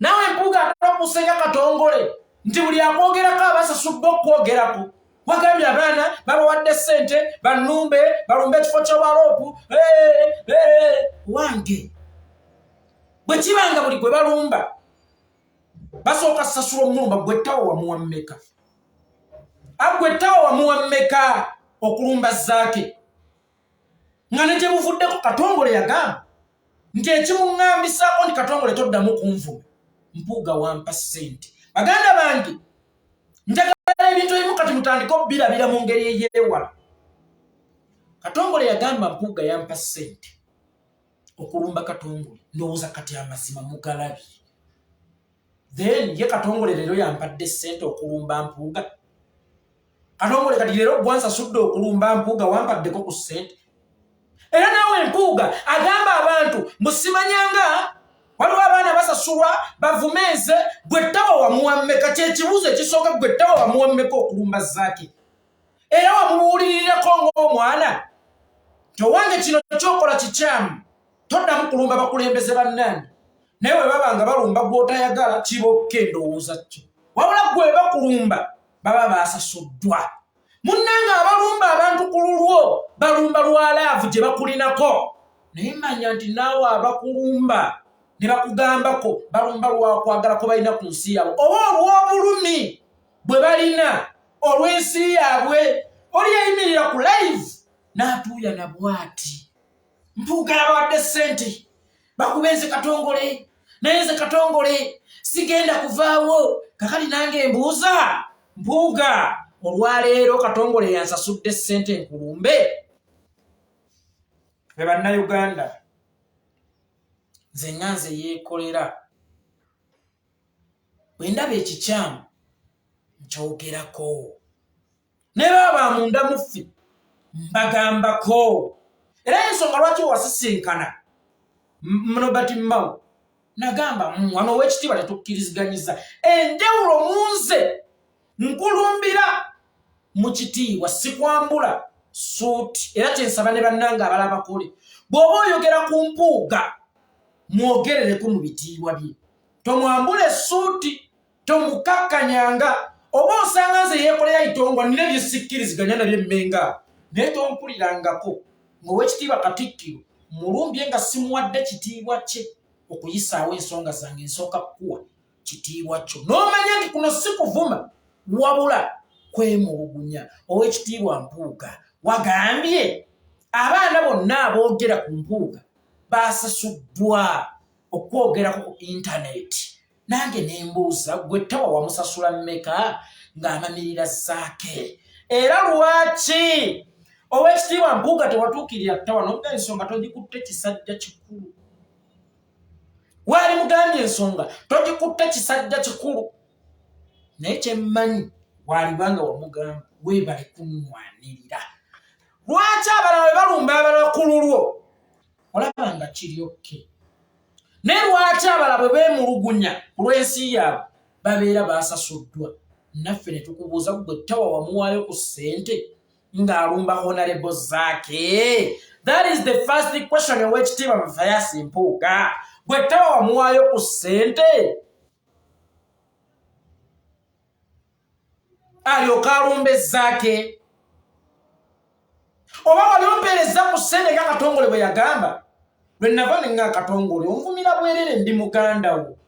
naawe Mpuuga ate ofuuseyo Katongole nti buli akwogerako abasasuddwa okukwogerako. Wagambye abaana babawadde ssente banumbe, balumbe ekifo ky'obwaloopu. Wange, bwe kibanga buli gwe balumba basooka sasula omulumba, gwe ttawa wamuwa mmeka? Agwe ttawa wamuwa mmeka okulumba Zaake? Nga ne gye buvuddeko Katongole yagamba nti ekimuŋŋambisaako nti Katongole toddamu kunvuma, Mpuuga wampa ssente. Baganda bange, njagala ebintu ebimu kati mutandike obirabira mu ngeri eyeewala. Katongole yagamba Mpuuga yampa ssente okulumba Katongole. Ndowooza kati amazima mugalabye. Then ye Katongole leero yampadde ssente okulumba Mpuuga? Katongole kati leero gwansasudde okulumba Mpuuga, wampaddeko ku ssente? Era naawe Mpuuga agamba abantu mbusimanyanga waliwo abaana basasulwa bavume nze. Gwe ttawa wamuwa mmeka? Kyekibuuzo ekisooka, gwe ttawa wamuwa mmeka okulumba Zaake? Era wamubuulirirako ng'omwana nti owange kino kyokola kikyamu, toddamu kulumba bakulembeze bannange. Naye bwe baba nga balumba gw'otayagala kibokka endowooza kyo, wabula gwe bakulumba baba baasasuddwa. Munnange, abalumba abantu ku lulwo balumba lwa laavu gye bakulinako, naye manya nti naawe abakulumba ne bakugambako balumba lwakwagala kwe balina ku nsi yaabwe oba olw'obulumi bwe balina olw'ensi yaabwe. Oli yayimirira ku live n'atuuya na bwati, Mpuuga yabawadde ssente bakube nze Katongole, naye nze Katongole sigenda kuvaawo. Kakati nange mbuuza Mpuuga, Olwaleero Katongole yansasudde ssente nkulumbe. Fe Bannayuganda, nze nga nze yeekolera, bwe ndaba ekikyamu nkyogerako, ne baaba munda muffe mbagambako. Era ensonga lwaki wasisinkana Nobert Mao, nagamba wano owekitiibwa tetukkiriziganyiza enjawulo mu nze nkulumbira mu kitiibwa, sikwambula suuti. Era kyensaba ne bannange abala bakole, bw'oba oyogera ku Mpuuga, mwogerereko mu bitiibwa bye, tomwambula essuuti, tomukakkanyanga. Oba osanga nze yeekolera itongwa nina ebyesikkiriziganya nabyo emmenga, naye tompulirangako ng'owekitiibwa Katikkiro mulumbye nga simuwadde kitiibwa kye. Okuyisaawo ensonga zange nsooka kukuwa kitiibwa kyo, n'omanya nti kuno si kuvuma wabula kwemulugunya. Owekitiibwa Mpuuga, wagambye abaana bonna aboogera ku Mpuuga basasuddwa okwogerako ku intaneti. Nange nembuuza, gwe Tawa wamusasula mmeka ng'amamirira Zaake? Era lwaki owekitiibwa Mpuuga tewatuukirira Tawa noga ensonga togikutte kisajja kikulu? Waali mugambye ensonga togikutte kisajja kikulu, naye kyemmanyi waalibanga wamugamba weebale kunnwanirira. Lwaki abalala bwe balumba abalala ku lulwo olaba nga kiryokke, naye lwaki abalala bwe beemulugunya ku lw'ensi yaabwe babeera basasuddwa? Naffe ne tukubuuza, gwe Tawa wamuwaayo ku ssente ng'alumba Honorable Zaake? That is the first question. Owekitiibwa Mathayasi Mpuuga, gwe Tawa wamuwaayo ku ssente alyoka alumba Zaake, oba wali ompeereza ku ssente nga Katongole bwe yagamba? Lwe nava ne nga Katongole onvumira bwerere, ndi muganda wo,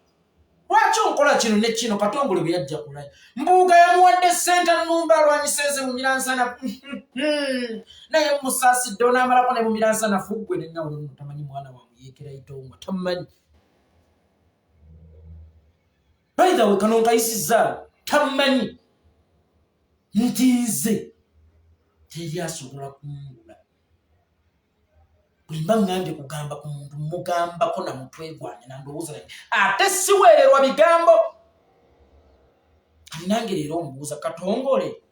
lwaki onkola kino ne kino? Katongole bwe yajja kulayo, Mpuuga yamuwadde ssente annumba alwanyisa enze Mumiransana, naye musaasidde onaamalako ne Mumiransana fuggwe nengawo tamanyi mwana wa muyeekera itongwa tamanyi. By the way, kano nkayisizaawo, tamanyi nti nze teri asobola kungula. Bwe mba ŋŋambye kugamba ku muntu, mugambako na mutwe gwange nandowooza nange, ate siweererwa bigambo. Kati nange leero ombuuza, Katongole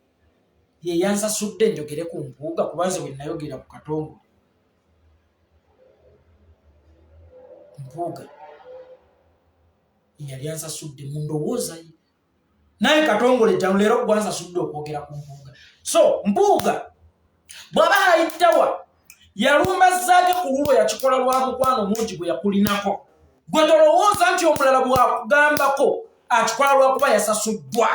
ye yansasudde njogere ku Mpuuga? Kuba nze bwe nayogera ku Katongole, Mpuuga yali ansasudde mu ndowooza ye, naye Katongole jjano leero gwansasudde okwogera ku Mpuuga. So Mpuuga bw'aba hayitawa yalumba Zaake ku lulwo, yakikola lwa mukwano mungi gwe yakulinako. Gwe tolowooza nti omulala bwakugambako akikola lwakuba yasasuddwa,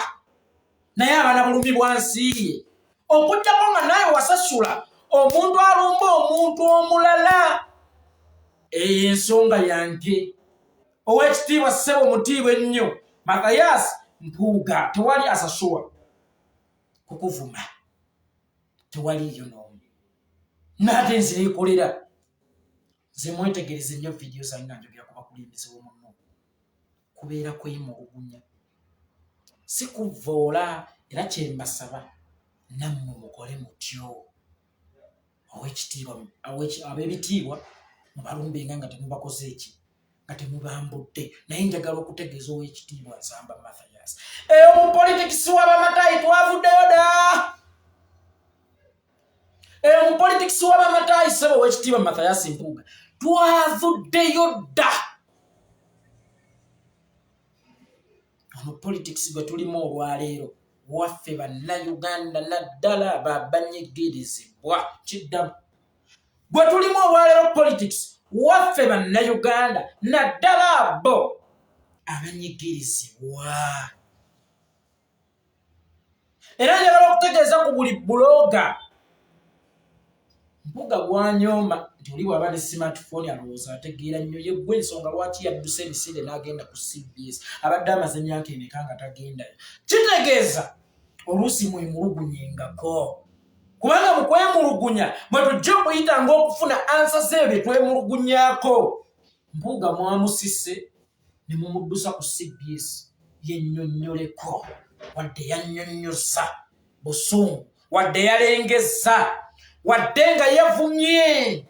naye abaana bulumi bwa nsi ye, okugjako nga naye wasasula omuntu alumba omuntu omulala. Eyo ensonga yange. Owekitiibwa ssebo omutiibwa ennyo Mathayas Mpuuga, tewali asasulwa kukuvuma, tewaliiyo n'omu. Naate nze yeekolera, nze mwetegereze nnyo vidiyo zange nga njogera ku bakulembeze b'omuno, kubeera kwemulugunya, si kuvvoola. Era kyembasaba nammwe mukole mutyo. Owekitiibwa, ab'ebitiibwa mubalumbenga nga temubakoze eki, nga temubambudde. Naye njagala okutegeeza owekitiibwa Nsamba Mathayas, eyo mu politikisi w'abamatayi twavuddeyo dda. Eyo mu politikisi w'abamatayi, ssebo owekitiibwa Mathayas Mpuuga, twavuddeyo dda. Ono politics gwe tulimu olwaleero waffe Bannayuganda, naddala babanyigirizibwa. Kiddamu, gwe tulimu olwaleero politics waffe Bannayuganda, naddala bo abanyigirizibwa. Era njagala okutegeeza ku buli blogger Mpuga gwanyooma nti oli bw'aba ne smartphone alowooza ategeera nnyo. Ye gwe ensonga lwaki yadduse emisinde n'agenda ku CBS, abadde amaze emyaka emeka nga tagendayo? Kitegeeza oluusi mwemulugunyengako, kubanga mu kwemulugunya mwe tujja okuyita ng'okufuna ansa z'ebyo bye twemulugunyaako. Mpuuga mwamusise ne mumuddusa ku CBS yennyonnyoleko, wadde yannyonnyosa. Busungu wadde yalengezza, wadde nga yavumye,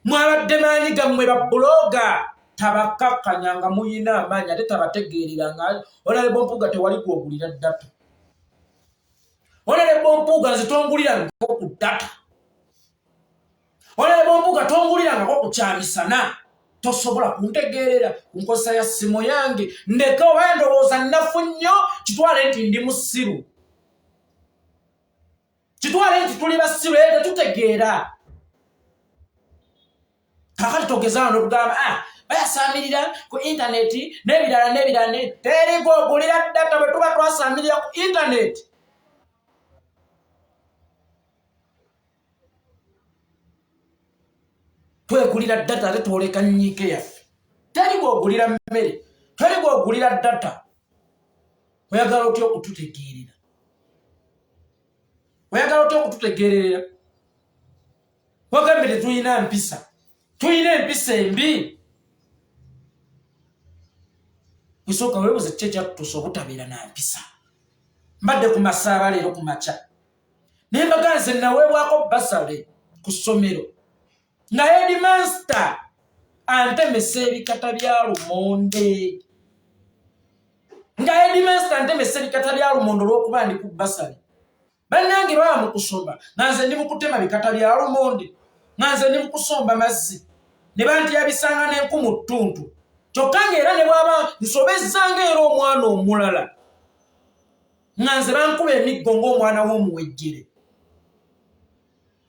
mwabadde maanyi gammwe babuloga, tabakkakkanya nga muyina amaanyi ate tabategeerera nga Honorable Mpuuga tewali gwogulira data. Honorable Mpuuga nze tongulirangako ku data. Honorable Mpuuga tongulirangako ku kyamisana. Tosobola kuntegeerera ku nkozesa ya ssimu yange. Ndeka oba endowooza nnafu nnyo, kitwale nti ndi musiru, kitwale nti tuli basiru era tetutegeera. Kakati togezana nokugamba ah, bayasamirira ku intaneti n'ebirala n'ebirala. Teri gwogulira data bwe tuba twasamirira ku intaneti. Twegulira data ate twoleka nnyiike yaffe. Teri gwogulira mmere, teri gwogulira data. Oyagala otya okututegeerera? Oyagala otya okututegeerera? Wagambye tetulina mpisa, tulina empisa embi. Kusooka weebuze ki ekyatutuusa obutabeera na mpisa. Mbadde ku masaaba leero ku makya naye mbaga nze naweebwako basale ku ssomero nga headmaster antemesa ebikata bya lumonde, nga headmaster antemesa ebikata bya lumonde olw'okuba ndi ku basale. Bannange baba mu kusoma nga nze ndi mu kutema bikata bya lumonde, nga nze ndi mu kusomba mazzi, ne bantyabisanga n'enkumu ttuntu. Kyokka ng'era ne bwaba nsobezzanga era omwana omulala, nga nze bankuba emiggo ng'omwana w'omuwejjere,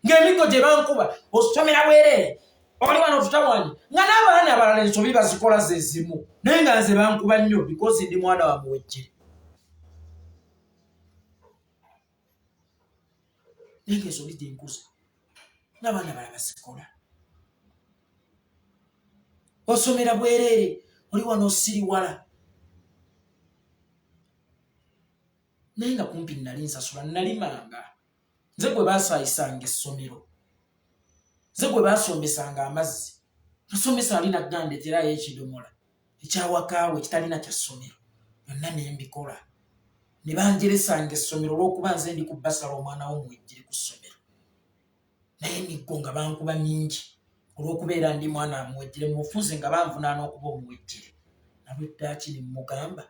ng'emiggo gye bankuba osomera bwereere oli wano tutawanye, nga n'abaana abalala ensobi bazikola ze zimu, naye nga nze bankuba nnyo because ndi mwana wa muwejjere. Naye nga ensobi gye nkoze n'abaana balala bazikola. Osomera bwereere oli wano osiriwala. Naye nga kumpi nali nsasula, nalimanga nze gwe baasaayisanga essomero, nze gwe baasombesanga amazzi. Musomesa ali nagandeterayo ekidomola ekyawakaawe ekitalina kya ssomero, byonna ne mbikola. Ne banjeresanga essomero olw'okuba nze ndi ku basala omwana wo muwejjere ku ssomero. Naye emiggo nga bankuba mingi olw'okubeera ndi mwana muwejjere, mu bufunze nga banvunaana okuba omuwejjere. Nalweddaaki ne mmugamba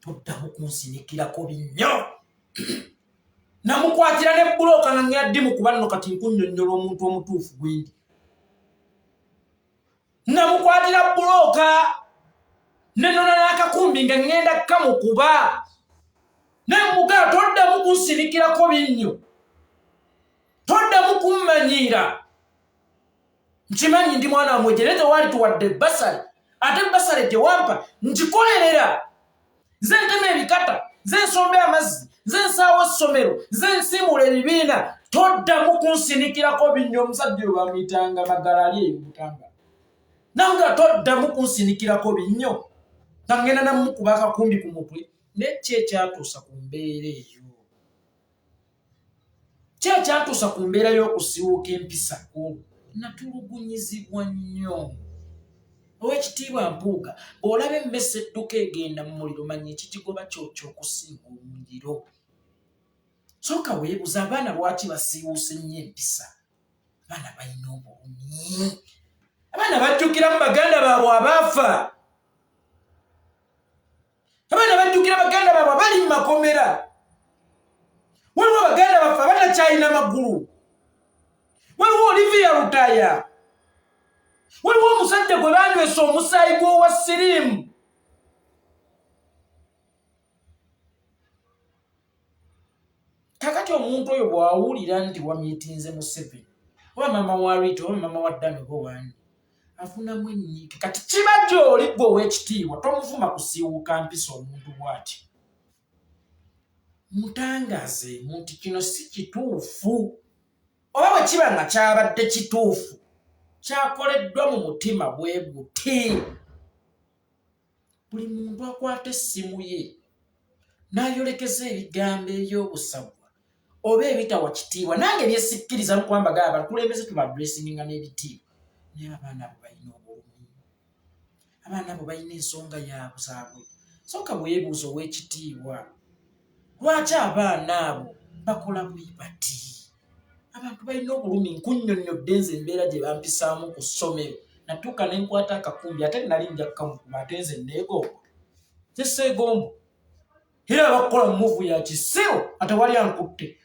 toddamu kunsinikirako binnyo. Namukwatira ne bbulooka nga ngenda ddimu kuba nno kati nkunnyonnyola omuntu omutuufu gwendi. Namukwatira bbulooka nenona n'akakumbi nga ŋŋenda kamukuba, ne mmugaa toddamu kunsinikirako binnyo, toddamu kummanyiira. Nkimanyi ndi mwana wamwejje, naye tewaali tuwadde basale, ate basale gye wampa nkikolerera. Nze ntema ebikata, nze nsomba amazzi, nze nsaawa essomero, nze nsiimuula ebibiina, toddamu kunsinikirako binnyo. Omusajja oyo bamuyitanga Magala ali eyo Butambala. Nanga toddamu kunsinikirako binnyo, nga ŋŋenda namukuba akakumbi ku mutwe. Naye ki ekyatuusa ku mbeera eyo? Ki ekyatuusa ku mbeera y'okusiiwuuka empisa? Olwo natulugunyizibwa nnyo. Owekitiibwa Mpuuga, bw'olaba emmese edduka egenda mu muliro, manya ekikigoba kyokya okusinga omuliro. Sooka weebuze abaana lwaki basiiwuuse nnyo empisa. Abaana balina obulumi, abaana bajjukiramu baganda baabwe abaafa, abaana bajjukira baganda baabwe abali mu makomera. Waliwo baganda baffe abatakyalina magulu, waliwo Olivia Lutaya, waliwo omusajja gwe banywesa omusaayi gw'owa siriimu. Kakati omuntu oyo bw'awulira nti wamyitinze Museveni oba maama wa Rita oba maama wa Dani oba wani, afunamu ennyiike. Kati kiba gy'oli gwe ow'ekitiibwa, tomuvuma kusiiwuuka mpisa omuntu bw'ati. Mutangaazeemu nti kino si kituufu, oba bwe kiba nga kyabadde kituufu kyakoleddwa mu mutima bwe guti. Buli muntu akwata essimu ye n'ayolekeza ebigambo eby'obusagwa oba ebitawa kitiibwa, nange byesikkiriza mukwambaga abakulembeze tubadressinga n'ebitiibwa, naye abaana abo balina obulumi, abaana abo balina ensonga yaabwe zaabwe. Sooka weebuuza ow'ekitiibwa, lwaki abaana abo Bakola bwe bati. Abantu balina obulumi. Nkunnyonnyodde nze embeera gye bampisaamu ku ssomero. Natuuka ne nkwata akakumbi ate nali nja kukamukuba ate nze neegomba. Nze seegomba. Era abakukola muvu ya kisiru ate wali ankutte.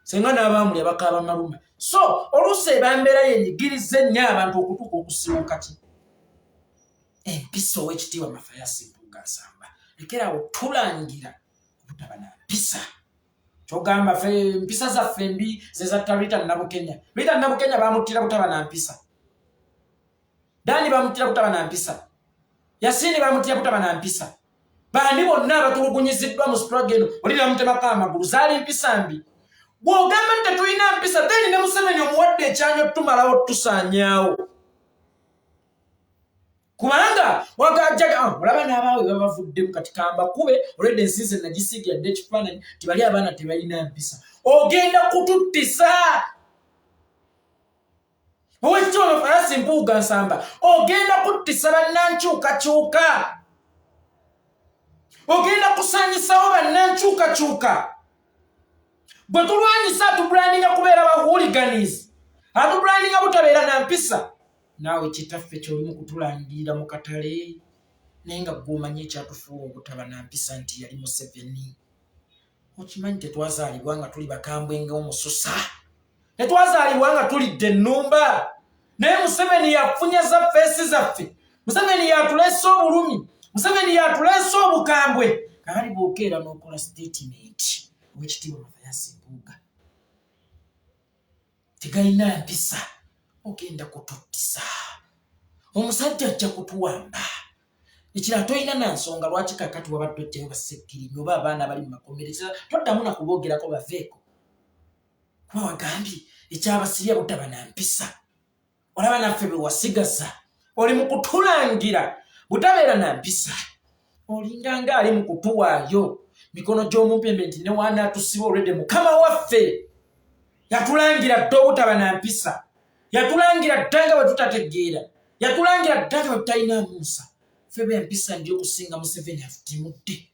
Senga n'abaamulya bakaaba maluma. So oluusi eba mbeera yenyigiriza ennyo abantu okutuuka okusiwuka ki empisa. Ow'ekitiibwa Mafayasi Mpuuga Nsamba, lekeraawo tulangira obutaba na mpisa. Kyogamba fe empisa zaffe embi zezatta Rita Nabukenya. Rita Nabukenya bamuttira butaba na mpisa. Dani bamuttira butaba na mpisa. Yasini bamuttira butaba na mpisa. Bani bonna abatulugunyiziddwa mu struggle eno oli bamutemako amagulu, zaali mpisa mbi. Bw'ogamba nti tetulina mpisa, then ne Museveni omuwadde ekyanyo tumalawo tusaanyaawo, kubanga wagajaga ah, olaba n'abaawe babavuddemu. Kati kambakube olwedde ensi nze nagisiigira dde ekifaananyi nti bali abaana tebalina mpisa. Ogenda kututtisa, Owekitiibwa Mafarasi Mpuuga Nsamba, ogenda kuttisa bannankyukakyuka, ogenda kusanyisawo bannankyukakyuka. Bwe tulwanyisa atubrandinga kubeera ba hooligans, atubrandinga butabeera na mpisa. Naawe kitaffe kyolimu kutulangirira mu katale, naye nga gwe omanyi ekyatufuula obutaba na mpisa nti yali Museveni. Okimanyi tetwazaalibwa nga tuli bakambwe ng'omususa, tetwazaalibwa nga tulidde ennumba, naye Museveni yafunyaza feesi zaffe. Museveni yatuleese obulumi, Museveni yatuleese obukambwe. Kakati bwokeera n'okola sitatimenti, Owekitiibwa Mafayasi Mpuuga, tegalina mpisa, ogenda kututtisa. Omusajja ajja kutuwamba. Ekirala, tolina na nsonga lwaki kakati wabadde ojjayo bassekkirinya oba abaana bali mu makomera. Ekirala, toddamu na kuboogerako, baveeko, kuba wagambye ekyabasirya butaba na mpisa. Olaba naffe bwe wasigaza oli mu kutulangira butabeera na mpisa, olinganga ali mu kutuwaayo mikono gy'omumpembe nti newaanaatusiba olwedde mukama waffe yatulangira dda obutaba na mpisa, yatulangira dda nga bwe tutategeera, yatulangira dda nga bwe tutalina musa. Ffe b'empisa ndi okusinga Museveni afutimudde.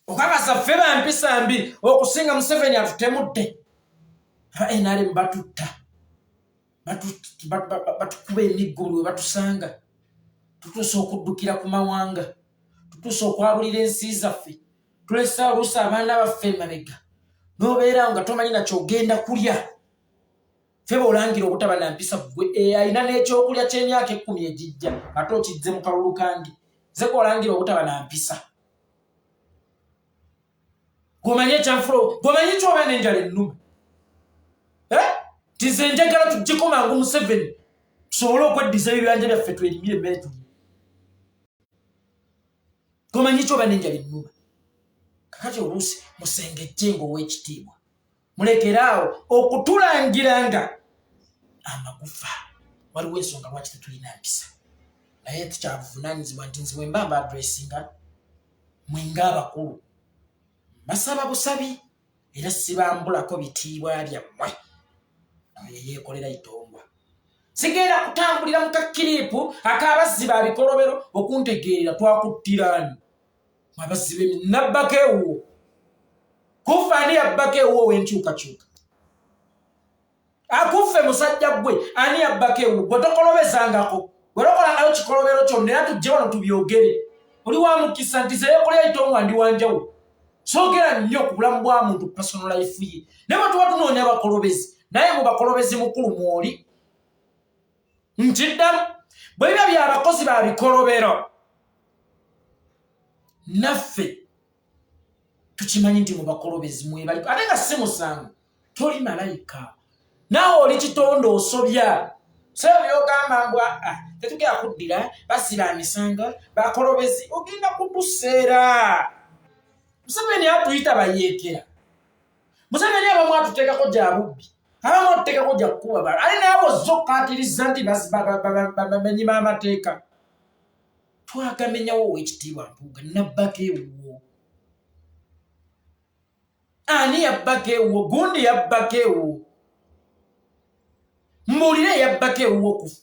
Okakasa ffe ba mpisa mbi okusinga Museveni atutemudde? Aba NRM batutta, batukuba emiggo buli we batusanga, tutuuse okuddukira ku mawanga, tutuuse okwabulira ensi zaffe, tulese oluusi abaana baffe emabega, n'obeera nga tomanyi nakyogenda kulya. Ffe b'olangira obutaba na mpisa, ggwe alina n'ekyokulya ky'emyaka 10 egijja ate okizze mu kalulu kange. Nze gwolangira obutaba na mpisa, gwomanyi ekyanfula, gwomanyi kyoba n'enjala ennuma nti nze njagala tuggyeko mangu Museveni tusobole okweddiza ebibanja byaffe, twerimire emmere tulye. Gwomanyi kyoba n'enjala ennuma. Kakati oluusi musengejje ng'ow'ekitiibwa, mulekeraawo okutulangiranga amagufa. Waliwo ensonga lwaki tetulina mpisa, naye tukyabuvunanyizibwa nti nze bwemba mba addressinga mwenga abakulu, mbasaba busabi era sibambulako bitiibwa byammwe. Oyo yeekolera itongwa, sigenda kutambulira mu kakiriipu ak'abazzi ba bikolobero okuntegeerera. Twakuttirani abazzi be nabbako ewuwo kufa? Ani yabbako ewuwo ow'enkyukakyuka akuffe? Musajja gwe, ani yabbako ewuwo? Gwe tokolobezangako, gwe tokolangayo kikolobero kyonna, era tujje wano tubyogere. Oli wa mukisa nti zeyekolera itongwa, ndi wanjawulo, soogera nnyo ku bulamu bwa muntu, personal life ye, naye bwe tuba tunoonya abakolobezi, naye mu bakolobezi mukulu mwoli. Nkiddamu, bwe biba byabakozi ba bikolobero, naffe tukimanyi nti mu bakolobezi mwebali, ate nga si musango. Toli malayika, naawe oli kitonde, osobya. So byogamba mbwa ah, tetugenda kuddira basiba misango bakolobezi, ogenda kutuseera. Museveni atuyita bayeekera. Museveni abamu atuteekako gya bubbi, abamu atuteekako gya kukuba bala, ate naawe ozza okukatiriza nti bamenyi b'amateeka. Twagamenyawo, ow'ekitiibwa Mpuuga. Nabbako ewuwo? Ani yabbako ewuwo? Gundi yabbako ewuwo? Mbuulire, yabbako ewuwo kufa?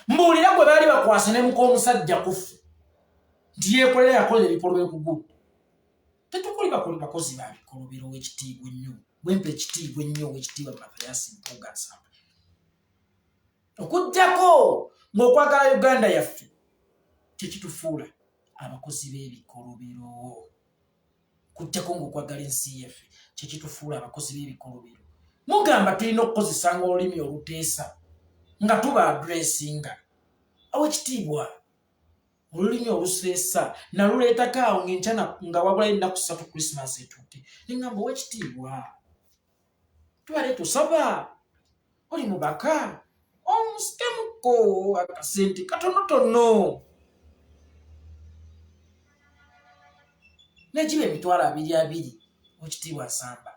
Mbuulira gwe baali bakwasa ne muk'omusajja kuffe nti yeekolera yakola ebikolwa ekugulu. Tetukuli bakoli bakozi ba bikolobero ow'ekitiibwa ennyo gwempa ekitiibwa ennyo ow'ekitiibwa Mathias Mpuuga Nsamba. Okuggyako ng'okwagala Uganda yaffe kyekitufuula abakozi b'ebikolobero. Okuggyako ng'okwagala ensi yaffe kyekitufuula abakozi b'ebikolobero. Mugamba tulina okukozesanga olulimi oluteesa nga tuba addressinga awekitiibwa olulimi oluseesa naluleetako awo ng'enkya nga wabulayo ennaku ssatu Christmas etuuke ne ŋŋamba owekitiibwa tubale tusaba oli mubaka omusikemuko akasente katonotono negiba emitwalo abiri abiri owekitiibwa Nsamba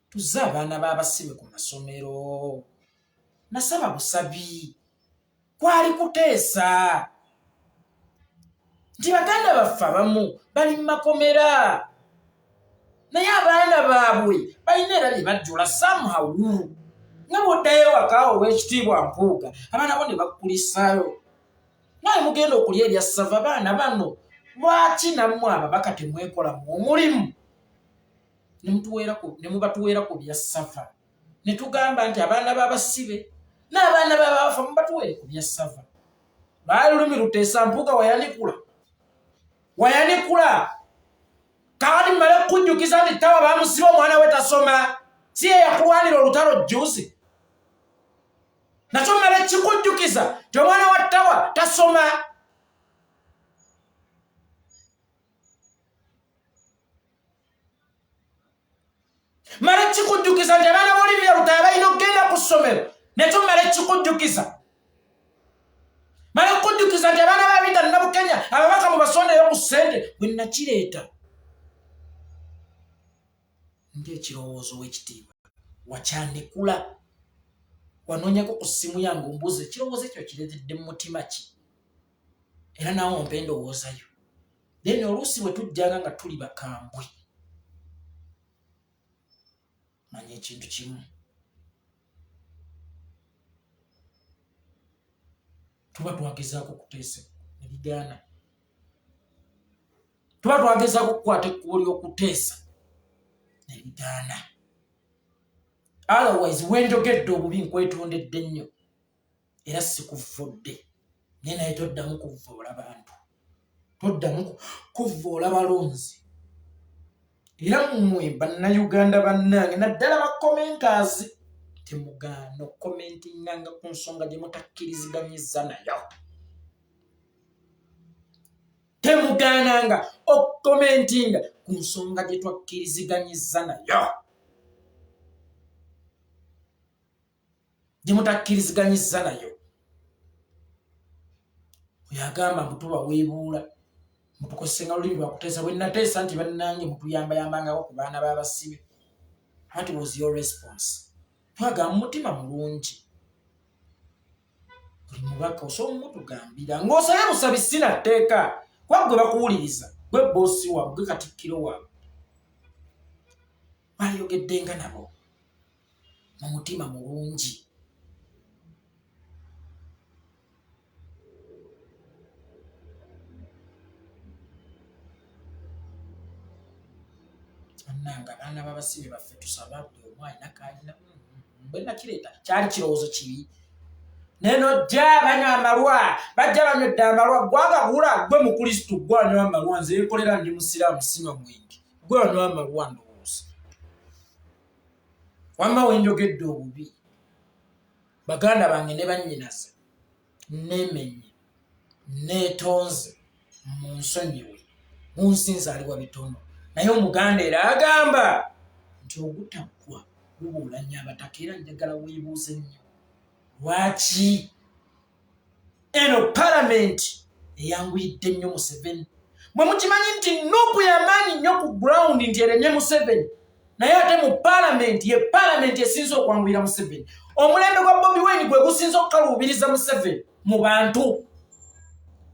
tuzze abaana b'abasibe ku masomero nasaba busabi kwali kuteesa nti baganda baffe abamu bali mu makomera naye abaana baabwe balina era bye bajjula somehow nga bw'oddayo ewaka ow'ekitiibwa Mpuuga abaana bo ne bakulisaayo naye mugenda okulya ebya ssava baana bano lwaki nammwe ababaka temwekolamu omulimu ne mubatuweera ku bya ssava ne tugamba nti abaana b'abasibe n'abaana b'abafa mubatuweere ku bya ssava baali lulimi luteesa Mpuuga wayanikula wayanikula kakati mmale kukujjukiza nti tawa bamusiba omwana we tasoma si ye yakulwanira olutalo jjuzi nakyo mmale kikujjukiza nti omwana wa tawa tasoma male kikujjukiza nti abaana b'Olivia Lutaaya balina okugenda ku ssomero nekyo male kikujjukiza male kukujjukiza nti abaana ba Rita Nabukenya ababaka mubasondeyo ku ssente bwe nakireeta ng'ekirowoozo w'ekitiibwa wakyandikula wanoonyako ku ssimu yange ombuuza ekirowoozo ekyo kireetedde mu mutima ki era naawe ompa endowoozayo then oluusi bwe tujjanga nga tuli bakambwe manya ekintu kimu tuba twagezaako okuteesa ne bigaana tuba twagezaako okukwata ekkubo ly'okuteesa ne bigaana otherwise wenjogedde obubi nkwetondedde nnyo era sikuvvodde naye naye toddamu kuvvoola bantu toddamu kuvvoola balonzi era mmwe bannayuganda bannange naddala ba commenters temugaana okukomentinganga ku nsonga gye mutakkiriziganyizza nayo temugaananga okukomentinga ku nsonga gye twakkiriziganyizza nayo gye mutakkiriziganyizza nayo oyo agamba mbu tubaweebuula mutukozesenga lulimi lwakuteesa bwe nateesa nti bannange mutuyambayambangako ku baana b'abasibe what was your response twagamba mu mutima mulungi buli mubaka osobola mutugambira ng'osabye busabi sina tteeka kuba gwe bakuwuliriza gwe boosi waabwe gwe katikkiro waabwe baliyogeddenga nabo mu mutima mulungi bannange abaana b'abasibe baffe tusaba buli omu alina kaalina bwe nakireeta kyali kirowoozo kibi naye nojja banywa amalwa bajja banywedde amalwa gwagagula gwe mukristu gwe anywa amalwa nze yekolera ndi musiraamu sinywa mwenge gwe anywa amalwa ndowooza wamma wenjogedde obubi baganda bange ne bannyinaze neemenye neetonze mu nsonyiwe munsinza aliwa bitono naye omuganda era agamba nti ogutaggwa gubuulanya abataka era njagala weebuuze nnyo lwaki eno palamenti eyanguyidde nnyo Museveni mwe mukimanyi nti nupu yamaanyi nnyo ku ground nti eremye Museveni naye ate mu palamenti ye palamenti esinze okwanguyira Museveni omulembe gwa Bobi Wine gwe gusinze okukaluubiriza Museveni mu bantu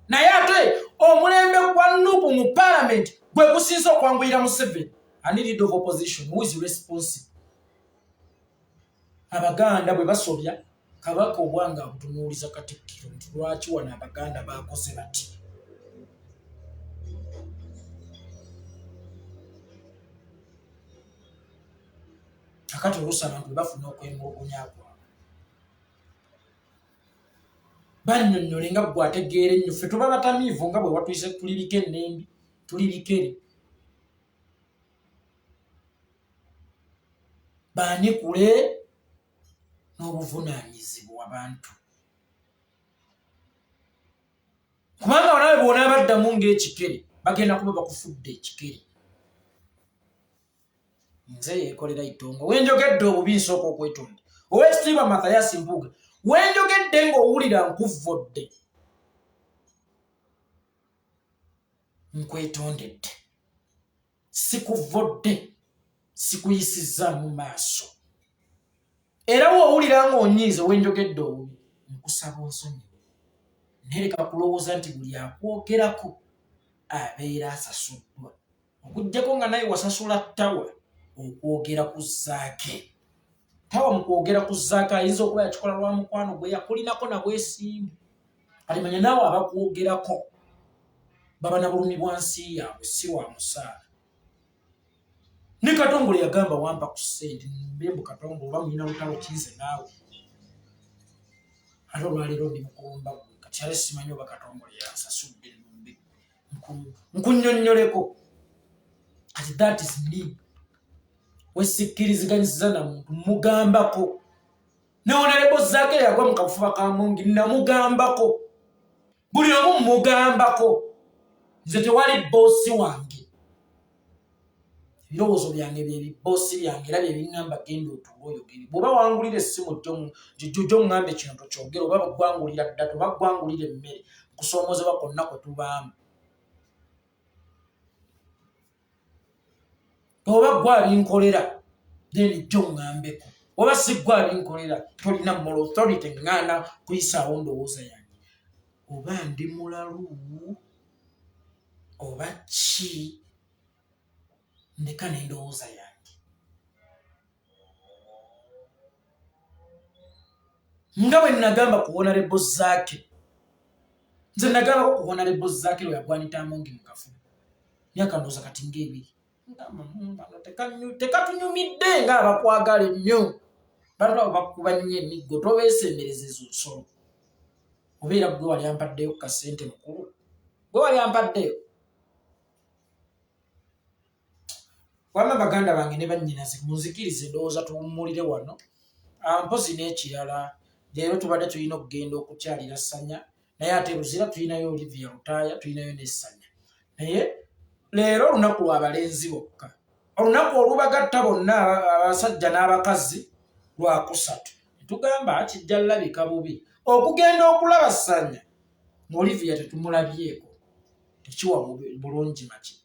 naye ate omulembe gwa nupu mu palamenti gwe gusinze okwanguyira Museveni ani leader of opposition who is responsible abaganda bwe basobya Kabaka obwanga abutunuuliza Katikkiro nti lwaki wano Abaganda baakoze bati. Kakati oluusi abantu bwe bafuna okwemulugunya kwabwe bannyonnyole nga ggwe ategeera ennyo. Ffe tuba batamiivu nga bwe watuyise, tuli bika ennembi, tuli bikere. Baanikule n'obuvunaanyizibwa bantu, kubanga nawe bw'onaabaddamu ng'ekikere bagenda kuba bakufudde ekikere. Nze yeekolera itongo wenjogedde obubi nsooka okwetonda. Owekitiibwa Mathayasi Mpuuga, wenjogedde ng'owulira nkuvvodde, nkwetondedde, sikuvvodde, sikuyisizzaamu maaso. Era woowulira ng'onyiize wenjogedde obubi, nkusaba onsonyiwe. Naye leka kulowooza nti buli akwogerako abeera asasuddwa, okuggyako nga naye wasasula ttawa okwogera ku Zaake. Tawa mu kwogera ku Zaake ayinza okuba yakikola lwa mukwano gwe yakulinako na bwesimbu. Kati manya naawe abakwogerako baba na bulumi bwa nsi yaabwe, si lwa musaala. Ne Katongole yagamba wampa ku ssente mbe mbu Katongole oba mulina lutalo kinze naawe, ate olwaleero ndi mukulumba gwe. Kati ate simanyi oba Katongole yansasudde numbe nkunnyonnyoleko. Kati that is me, wesikkiriziganyisiza na muntu mugambako. Ne Honorable Zaake yagwa mu kafuba ka Mungi namugambako, buli omu mugambako. Nze tewali boosi wange, ebirowoozo byange byebiboosi byange era byebiŋŋamba genda otuule oyogere. Bw'oba wangulira essimu jjo ŋŋambe kino tokyogere, oba gwangulira ddata oba gwangulira emmere, nkusoomoozebwa kwonna kwe tubaamu. Oba gwe abinkolera then jjo ŋŋambeko, oba si gwe abinkolera tolina moral authority ŋŋaana kuyisaawo ndowooza yange. Oba ndi mulalu oba ki, ndeka n'endowooza yange. Nga bwe nagamba ku Honorable Zaake, nze nagambako ku Honorable Zaake lwe yagwanita Amongi mu kafuba myaka ndowooza kati ng'ebiri, ngamba bano tekatunyumidde ng'abakwagala ennyo, bantu abo bakuba nnyo emiggo, tobeesembereza ezo nsolo. Obeera gwe wali ampaddeyo ku kasente mukulu, gwe wali ampaddeyo. Wamma baganda bange ne bannyinaze, munzikirize ndowooza tuwummulire wano. Mpozi n'ekirala, leero tubadde tulina okugenda okukyalira Ssanya, naye ate Luzira tulinayo Olivia Lutaaya, tulinayo ne Ssanya. Naye leero olunaku lwa balenzi bokka, olunaku olubagatta bonna abasajja n'abakazi lwakusatu. Tugamba kijja lulabika bubi okugenda okulaba Ssanya ng'Olivia tetumulabyeko, tekiwa bulungi maki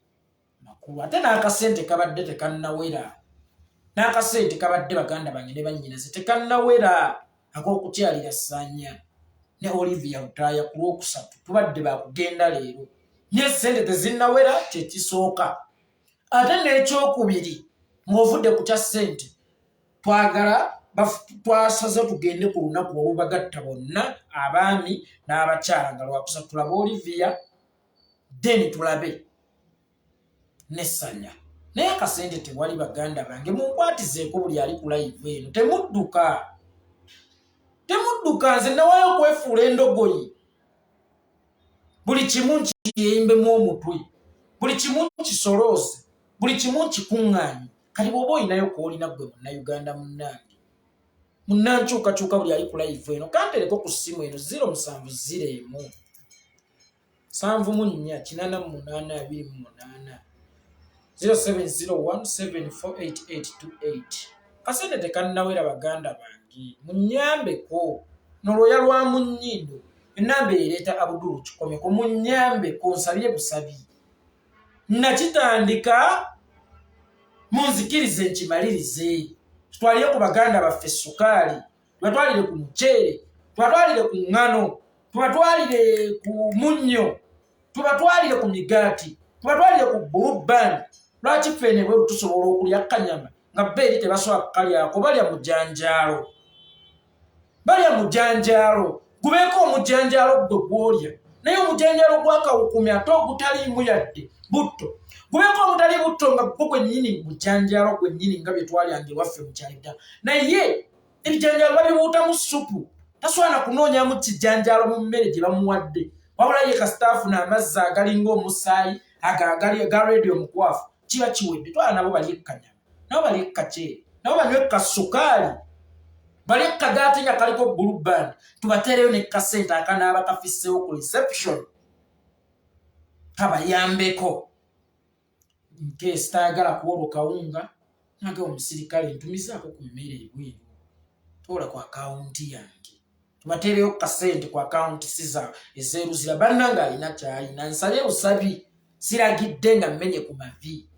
makulu. Ate n'akasente kabadde tekannawera, n'akasente kabadde baganda bange ne bannyinaze tekannawera ak'okukyalira Ssanya ne Olivia Lutaaya ku Lwokusatu. Tubadde bakugenda leero naye sente tezinnawera, kyekisooka. Ate n'ekyokubiri, ng'ovudde ku kya ssente, twagala twasaze tugende ku lunaku olubagatta bonna abaami n'abakyala nga Lwakusatu, tulabe Olivia then tulabe nesanya. Naye akasente tewali. Baganda bange, munkwatizeeko buli ali ku live eno, temudduka, temudduka. Nze nawayo okwefuula endogoyi, buli kimu nkiyimbemu omutwe, buli kimu nkisolooze, buli kimu nkikuŋŋaanye. Kati bw'oba olinayo kwolina ggwe Munnayuganda munnange, munnankyukakyuka, buli ali ku live eno, kantereko ku ssimu eno 070 174 88 28, 0701748828. Kasente tekannawera, baganda bange, munnyambeko nolwoya lwa mu nnyindo. Enamba ereeta Abudulu Kikomeko, munnyambeko, nsabye busabi. Nakitandika, munzikirize nkimalirize. Tutwalire ku baganda baffe sukaali, tubatwalire ku muceere, tubatwalire ku ŋŋano, tubatwalire ku munnyo, tubatwalire ku migaati, tubatwalire ku Blue Band. Lwaki ffene bweru tusobola okulya kanyama nga bo eri tebasobola kukalyako, balya mujanjaalo? Balya mujanjaalo, gubeeko omujanjaalo gwe gwolya, naye omujanjaalo gwakawukumi ate ogutaliimu yadde butto, gubeeko omutali butto nga gwo gwennyini mujanjaalo gwennyini nga bye twalyanga ewaffe mu kyalo edda. Naye ebijanjaalo babibuutamu ssupu, tasobola na kunoonyamu kijanjaalo mu mmere gye bamuwadde, wabula ye kasita afuna amazzi agalinga omusaayi ago agali aga redi omukwafu kiba kiwedde. Twala nabo balye kanyama, nabo balye kaceere, nabo banywe kasukaali, balye kagaati nga kaliko blue band, tubateereyo ne kasente akanaaba kafisseewo ku reception kabayambeko. Nkeesi tayagala kuwolwo kawunga nage omusirikale ntumizaako ku mmere ebweru, toola ku akawunti yange tubateereyo kasente ku akawunti siza ez'eruzira. Bannange alina kyalina, nsabye busabi, siragidde nga mmenye ku mavi,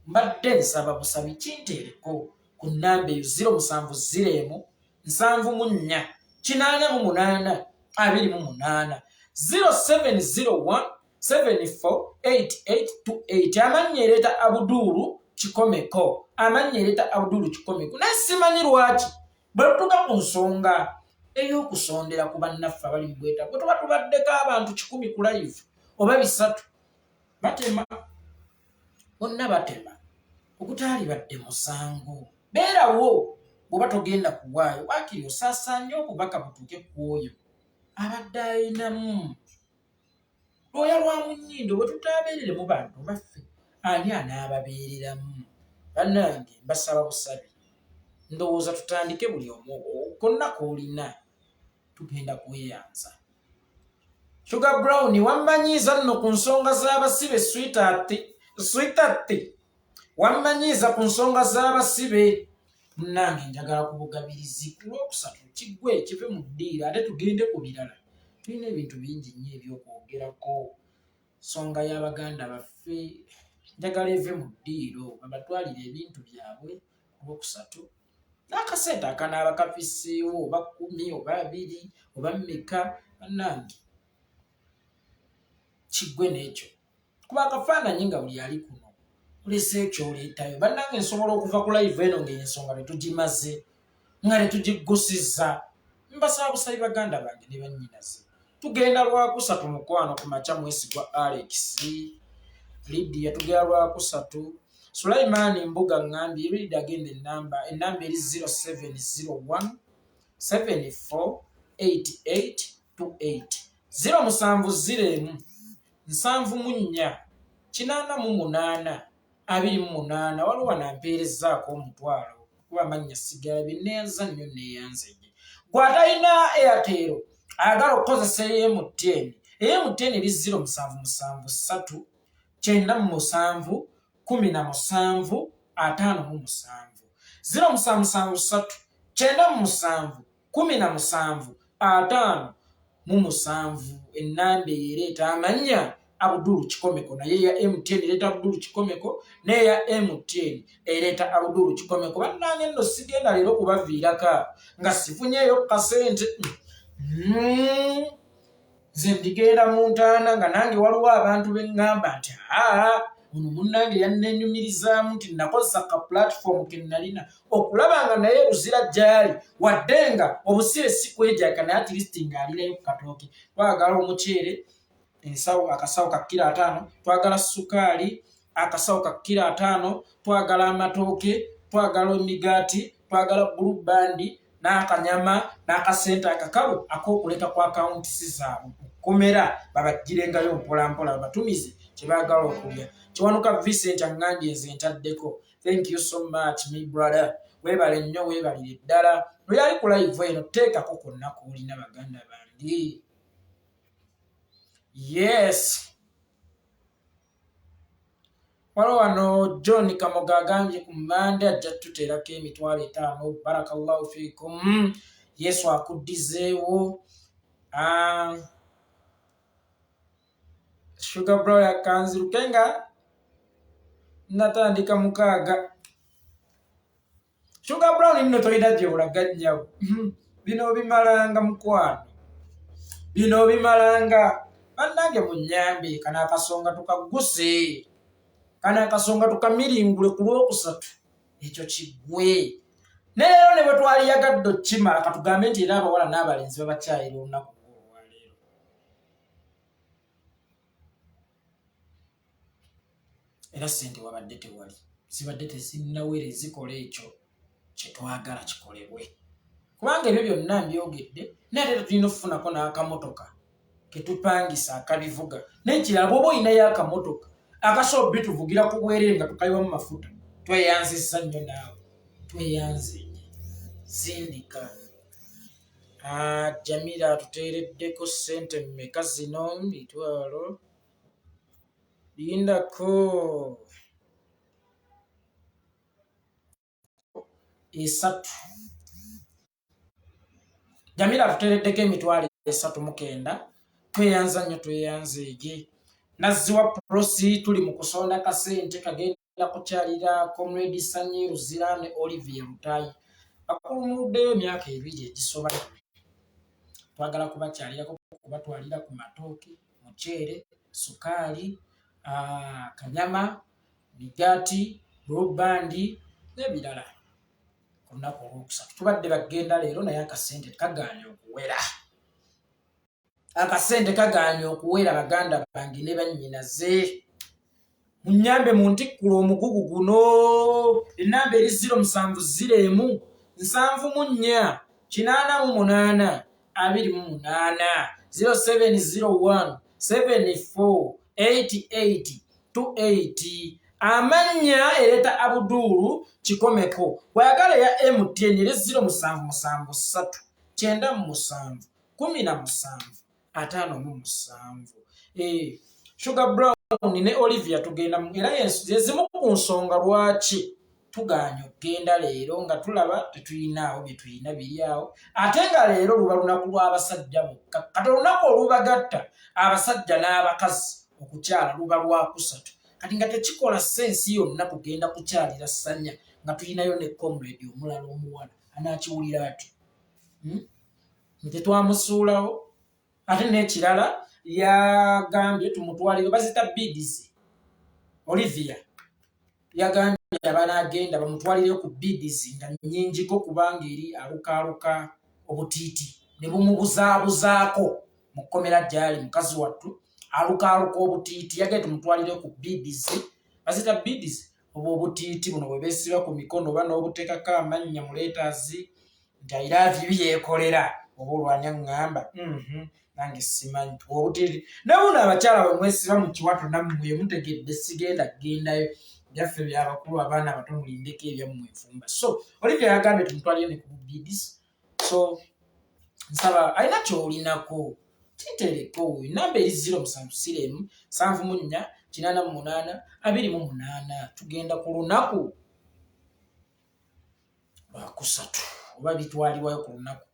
mbadde nsaba busabi kinteereko ku nnamba eyo 070 74 88 28, 0701 748828. Amannya ereeta Abuduulu Kikomeko, amannya ereeta Abuduulu Kikomeko. Naye simanyi lwaki bwe tutuuka ku nsonga ey'okusondera ku bannaffe abali mu bwetaavu, bwe tuba tubaddeko abantu 100 ku live oba 300, batema bonna, batema ogutaalibadde musango. Beerawo bw'oba togenda kuwaayo, waakiri osaasaanye obubaka butuuke ku oyo abadde ayinamu lwoya lwa mu nnyindo. Bwe tutaabeereremu bantu baffe, ani anaababeereramu? Bannange mbasaba busabi, ndowooza tutandike buli omu konna k'olina, tugenda kweyanza. Sugar Brown wammanyiiza nno ku nsonga z'abasibe, sweetheart, sweetheart, wammanyiiza ku nsonga z'abasibe. Munnange njagala ku bugabirizi ku Lwokusatu kiggwe kive mu ddiiro, ate tugende ku birala. Tulina ebintu bingi nnyo eby'okwogerako. Nsonga y'abaganda baffe njagala eve mu ddiiro, babatwalire ebintu byabwe ku Lwokusatu n'akasente akanaaba kafisseewo, oba 10 oba 20 oba mmeka. Bannange kiggwe n'ekyo, kuba akafaananyi nga buli ali kuno olese ekyoleetayo. Bannange nsobola okuva ku live eno ng'ensonga tetugimaze, nga tetugiggusizza. Mbasaba busabi baganda bange ne bannyinaze, tugenda Lwakusatu mukwano ku makya. Mwesigwa Alex Lydia, tugenda Lwakusatu. Sulaimaani Mbuga ŋŋambye read agenda enamba eri 0701 748828, 070 74 88 28. Waliwo wano ampeerezzaako omutwalo, kuba amannya sigala neeyanza nnyo, neeyanze nnyo. Gwe atalina Airtel ayagala okukozesa eya MTN, eya MTN eri 0773 97 17 57, 0773 97 17 57. Ennamba eyo ereeta amannya Abudulu Kikomeko, naye eya MTN ereeta Abudulu Kikomeko, n'eya MTN ereeta Abudulu Kikomeko. Bannange nno sigenda leero kubaviirako nga sifunyeeyo kasente. Nze ndigenda mu ntaana nga nange waliwo abantu be ŋŋamba nti aa ono munnange yanneenyumirizaamu nti nakozesa ka platform ke nalina okulaba nga naye Luzira gy'ali, wadde nga obusibe si kwejaka, naye at least ng'alinayo ku katooke. Twagala omuceere ensawo akasawo ka kiro 50, twagala sukaali akasawo ka kiro 50, twagala amatooke, twagala emigaati, twagala Blue Band n'akanyama n'akasente akakalu ak'okuleka ku akawunti zaabwe kkomera, babaggirengayo mpolampola, babatumize kye baagala okulya. Kiwanuka Vincent aŋŋambye nze ntaddeko. Thank you so much, my brother, weebale nnyo, weebalire ddala. Oyo ali ku live eno, teekako konna k'olina, baganda bange. Yes, waliwo wano John Kamoga agambye ku Mande ajja tuteerako 50,000. Barakallahu fikum, Yesu akuddizeewo. Sugar Brown akanziruke nga natandika 6. Sugar Brown nno tolina gy'olaga nnyabo, bino bimalanga mukwano, bino bimalanga. Bannange munnyambe, kano akasonga tukagguse, kano akasonga tukamiringule ku Lwokusatu ekyo kiggwe. Ne leero ne bwe twaliyagadde okukimala, katugambe nti era abawala n'abalenzi babakyayira olunaku olwaleero. Era ssente wabadde tewali, zibadde tezinnawera ezikola ekyo kye twagala kikolebwe, kubanga ebyo byonna mbyogedde, naye ate tetulina okufunako n'akamotoka ketupangisa akabivuga. N'ekirala, bw'oba olinayo akamotoka akasobola bituvugira ku bwereere nga tukayiwamu mafuta, tweyanzizza nnyo naawe, tweyanze sindika. Ah, Jamira atuteereddeko ssente mmeka zino? Mitwalo, lindako 3. Jamira atuteereddeko 300,000. Tweyanza nnyo, tweyanzeege. Nazziwa Prosi, tuli mu kusonda kasente kagenda kukyalira Comrade Sanyi Luzira ne Olivia Lutayi, bakulumuluddeyo emyaka 2 egisoba. Twagala kubakyalirako, kubatwalira ku matooke, muceere, sukaali, kanyama, migaati, blue band n'ebirala ku lunaku olwokusatu. Tubadde bagenda leero, naye akasente kagaanye okuwera, akasente kagaanye okuwera. Baganda bange ne bannyinaze, munyambe muntikkula omugugu guno. Enamba eri 070 74 88 28, 0701 74 88 28. Amannya ereeta Abuduulu Kikomeko. Bwayagala eya MTN eri 0773 97 17 57. Eh, Sugar Brown ne Olivia tugenda, era zezimu ku nsonga lwaki tugaanye okugenda leero, nga tulaba tetuyinaawo bye tuyina biri awo, ate nga leero luba lunaku lw'abasajja bokka. Kati olunaku olubagatta abasajja n'abakazi okukyala luba lwakusatu. Kati nga tekikola sense yonna kugenda kukyalira Sanya nga tulinayo ne comrade omulala omuwala anakiwulira atyo, Tetwamusuulawo. Ate n'ekirala, yagambye tumutwalire bazita beads. Olivia yagambye abanagenda bamutwalire ku beads nga nnyingiko, kubanga eri alukaaluka obutiiti ne bumubuzaabuzaako mu kkomera gyali. Mukazi wattu alukaaluka obutiiti, yagambye tumutwalire ku beads, bazita beads, oba obutiiti buno bwe beesiba ku mikono oba n'obuteekako amannya mu letters nti "I love you", yeekolera oba olwanya ŋŋamba. Nange simanyi obutiiti ne buno abakyala bwe mwesiba mu kiwato, nammwe mutegedde. Sigenda kugendayo, byaffe byabakulu, abaana abato mulindeko ebyammwe enfumba. So Olivia yagambye tumutwalire ne ku beads. So nsaba alina kyolinako kitereko. Enamba eri 070 74 88 28. Tugenda ku lunaku lwakusatu, oba bitwalibwayo ku lunaku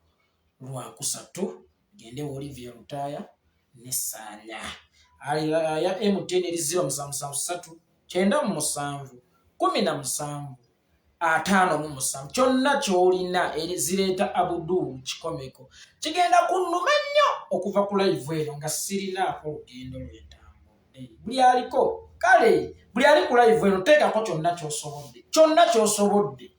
lwakusatu. Gende Olivia Lutaaya ne Saanya. Ya MTN eri 0773 97 17 57. Kyonna ky'olina zireeta Abudulu Kikomeko. Kigenda kunnuma nnyo okuva ku live eno nga sirinaako lugendo lwentambudde. Buli aliko, kale buli ali ku live eno, teekako kyonna ky'osobodde, kyonna ky'osobodde.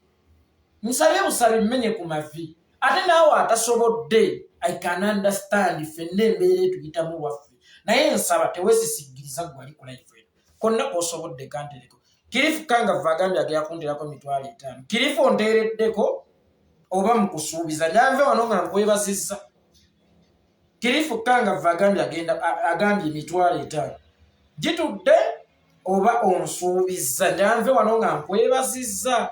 Nsabye busabi, mmenye ku mavi. Ate naawe atasobodde, I can understand, ffenna embeera etuyitamu waffe, naye nsaba teweesisigiriza. Gwe ali ku live eno, konna k'osobodde kantereko. Kirifu Kangava agambye agenda kunterako 50,000. Kirifu, onteereddeko oba mu kusuubiza? Nyanve wano nga nkwebazizza. Kirifu Kangava agambye agenda, agambye 50,000 gitudde, oba onsuubizza? Nyanve wano nga nkwebazizza.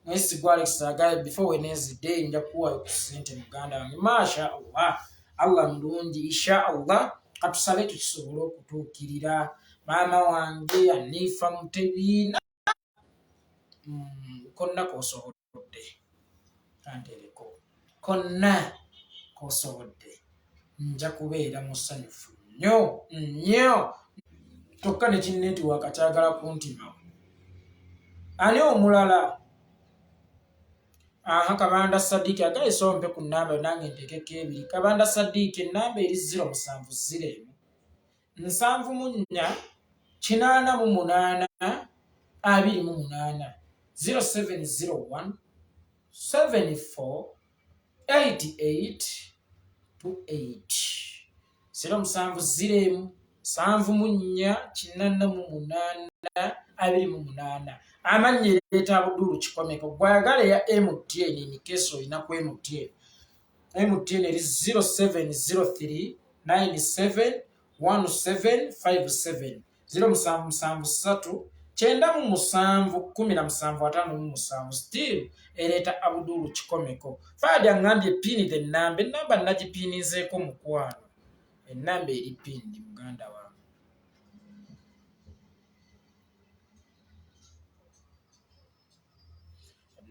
Mwesigwa Alex agambye before Wednesday nja kukuwayo ku ssente, muganda wange. Masha Allah, Allah mulungi. Insha Allah, katusabe ekyo kisobole okutuukirira. Maama wange Anifa Mutebi, konna kosobodde kantereko, konna kosobodde, nja kubeera musanyufu nnyo nnyo. Kyokka ne kinnetiwaaka kyagala kuntimawo. Ani omulala? Aha, Kabanda Sadiki agaye sompe ku namba nange ntekeko ebiri. Kabanda Sadiki, enamba eri 070 74 88 28, 0701 74 88 28 0 7 0 7 4 8 28. Amannya ereeta Abudulu Kikomeko. Gwayagala eya MTN emikeeso olina ku MTN. MTN eri 0703 97 1757 0773 97 17 57 still ereeta Abudulu Kikomeko. Fadi aŋŋambye pini the namba, enamba nagipiinizeeko mukwano, enamba eri pindi muganda wange.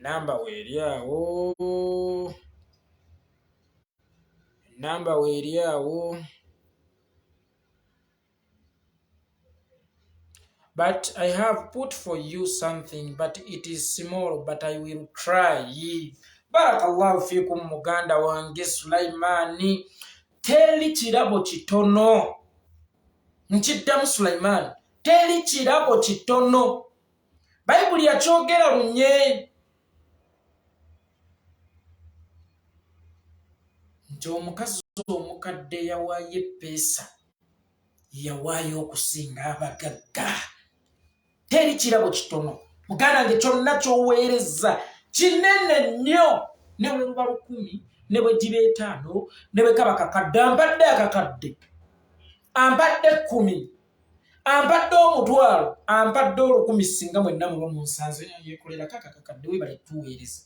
Namba weeri awo, namba weeri awo. But I have put for you something, but it is small, but I will try. Barakallahu fikum muganda wange Sulaimani. Teri kirabo kitono. Nkiddamu Sulaimani. Teri kirabo kitono. Bayibuli yakyogera lunye nti omukazi omukadde yawaayo eppeesa yawaayo okusinga abagagga. Teri kirabo kitono muganda nge, kyonna kyoweereza kinene nnyo, ne bwe luba lukumi, ne bwe giba etaano, ne bwe kaba kakadde. Ampadde akakadde, ampadde ekkumi, ampadde omutwalo, ampadde olukumi, singa mwenna muba munsanze yekolera kakakakadde. Webale tuweereza,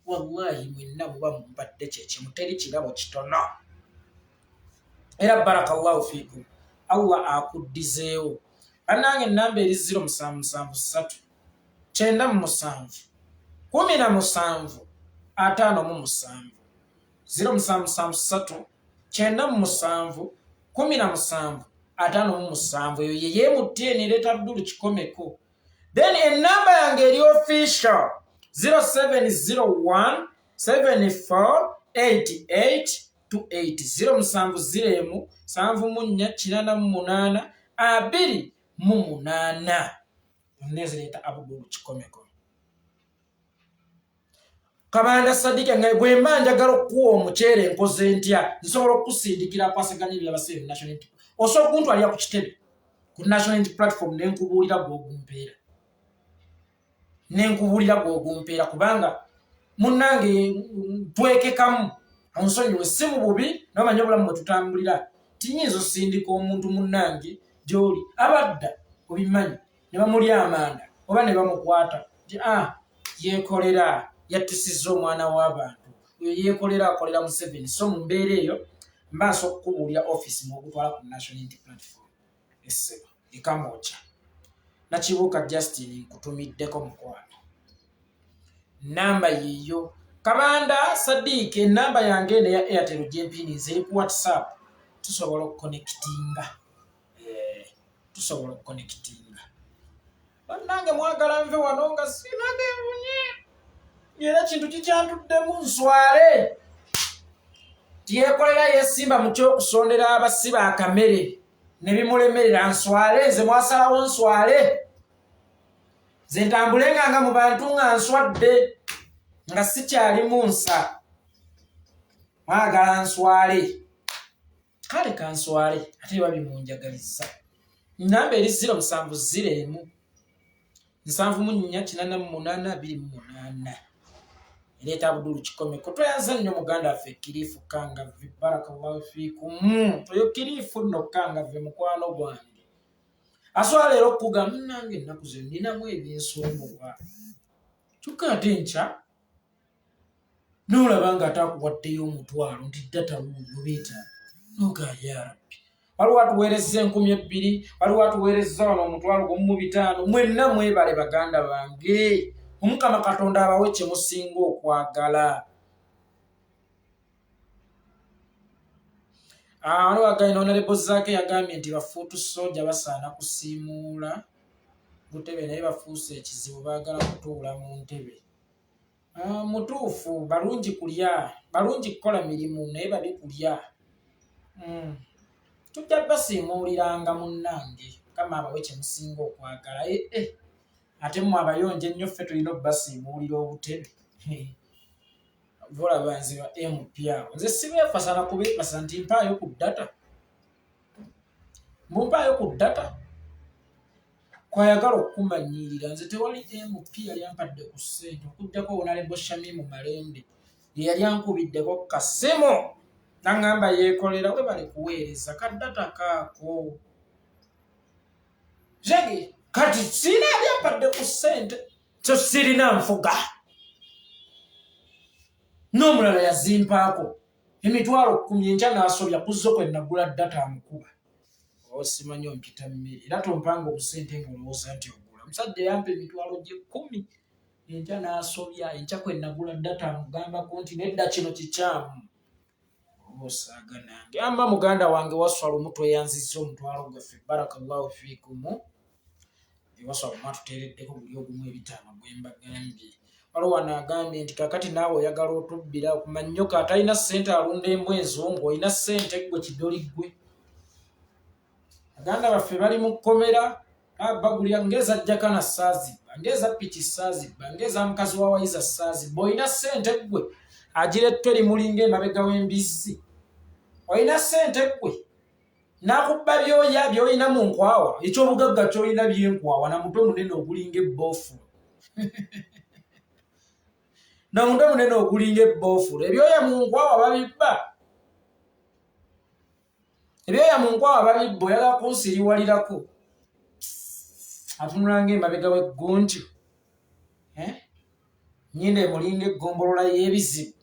wallahi mwenna muba mumpadde kyekimu. Teri kirabo kitono. Era barakallahu fikum, Allah akuddizeewo. Bannange, enamba eri 0773 97 17 57, 0773 97 17 57. Eyo ye MTN ereeta Abdul Kikomeko. Then enamba yange eri official 0701 74 88 28, 0701 74 88 28. Nezireeta Abdul Kikomeko. Kabanda Sadika, nga bwemba njagala okukuwa omuceere nkoze ntya? Nsobola okukusindikira akwasaganya ebyabasibe national, osobola okuntwalira ku kitebe ku National Unity Platform nenkubuulira gwogumpeera, nenkubuulira gwogumpeera, kubanga munnange twekekamu. Onsonyiwe, si mu bubi, namanyi obulamu bwe tutambulira. Tinyinza osindika omuntu munnange gy'oli abadda obimanyi ne bamulya amanda oba ne bamukwata nti a ah, yeekolera yattisizza omwana w'abantu, oyo yeekolera akolera Museveni. So mu mbeera eyo mba nsobola okukubuulira ofiisi mwogutwala ku National Unity Platform essebo ekamwokya. Nakibuuka Justin, nkutumiddeko mukwano, namba yiyo. Kabanda Sadiik, enamba yange eno eya Airtel gyempininze eri ku WhatsApp, tusobola okuconnectinga, eh, tusobola okuconnectinga. Bannange, mwagala nve wano nga sinagenvunye, era kintu kikyantuddemu nswale. Tiyekolera yesimba mu kyokusondera abasiba akamere ne bimulemerera. Nswale nze, mwasalawo nswale nze, ntambulenga nga mu bantu nga nswadde, nga sikyalimu nsa. Mwagala nswale, kale kanswale, ate biba bimunjagalizza. Namba eri 0701 74 88 28, ereeta Abudulu Kikomeko. Tweyanza nnyo muganda waffe Kiriifu Kangavve, barakallahu fiikum. Oyo Kiriifu nno Kangavve mukwano gwange, asobola leero okukugamba munange ennaku zino ninamu ebinsumbuwa, kyokka ate enkya nolaba nga ate akuwaddeyo omutwalo nti data wuuyo beeta noga. Ya rabbi, waliwo atuweerezza 2000, waliwo atuweerezza wano 1,500. Mwenna mwebale baganda bange, Omukama Katonda abawe kye musinga okwagala. Ah, waliwo agambye Honorable Zaake yagambye nti bafuutu soja basaana kusiimuula butebe, naye bafuuse ekizibu, baagala kutuula mu ntebe. Ah, mutuufu, balungi kulya, balungi kukola mirimu, naye babi kulya. Tujja basiimuuliranga munnange, Mukama abawe kye musinga okwagala. Eh, eh. Ate mmwe abayonjo ennyo ffe tulina obbasiimuulira obutebe. Volaba nze ba MP abo nze sibeefasa na kubeefasa nti mpaayo ku data, mbumpaayo ku data kwayagala okukumanyiirira. Nze tewali MP yali ampadde ku ssente okuggyako Honorable Shamimu Malende ye yali ankubiddeko ku kasimu nangamba yeekolera webale kuweereza ka data kaako. Zege kati sirina yali ampadde ku ssente so sirina nfuga n'omulala yazimpaako 100,000 enkya n'asobya ku zo kwe nagula data amukuba osimanyi ompita mmere era tompanga obusente ng'olowooza nti ogula. Omusajja yampa emitwalo gy'ekkumi enkya n'asobya enkya kwe nagula data amugambako nti nedda kino kikyamu oba osaaga nange. Amba muganda wange Waswa lumu tweyanzizza omutwalo gwaffe, barakallahu fiikumu. Ewaswa lumu atuteereddeko guli ogumu ebitaano gwe mbagambye. Waliwo wano agambye nti kakati naawe oyagala otubbira okumannyoka atalina ssente alunda embwa enzungu, olina ssente ggwe kidoli ggwe. Baganda baffe bali mu kkomera bagulira ng'eza jakana saazibba, ng'eza piki saazibba, ng'eza mukazi wa wayiza saazibba. Olina ssente ggwe agira ettu erimulinga emabega w'embizzi, olina ssente ggwe nakubba byoya byolina mu nkwawa, ekyobugagga kyolina byenkwawa na mutwe munene ogulinga ebboofulo na mutwe munene ogulinga ebboofulo. Ebyoya mu nkwawa babibba, ebyoya mu nkwawa babibba. Oyagala kunsiriwalirako atunula ng'emabega w'eggunju, eh? Nnyindo emulinga eggombolola y'ebizibu,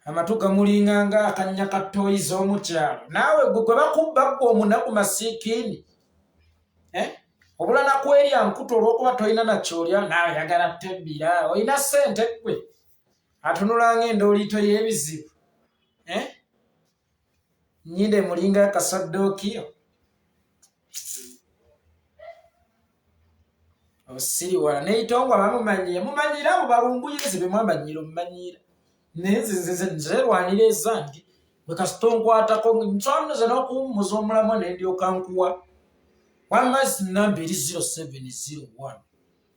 amatu gamulinga nga akannya ka ttooyi z'omu kyalo. Naawe gwe gwe bakubba ggwe omunaku masiikiini, eh? Obula nakwerya nkuta olw'okuba tolina nakyolya, naawe yagala tebbira. Olina ssente ggwe atunula ng'endooliito y'ebizibu, eh? Nnyindo emulinga akasaddookiyo osiriwala neyitongwa bamumanyiira mumanyiira abo balumbuye nze bemwamanyiira omumanyiira naye nze nze nzerwanira ezange bwe kasita onkwatako nswanuze n'okuwummuza omulamwa ne ndyoka nkuwa wamma namba eri 0701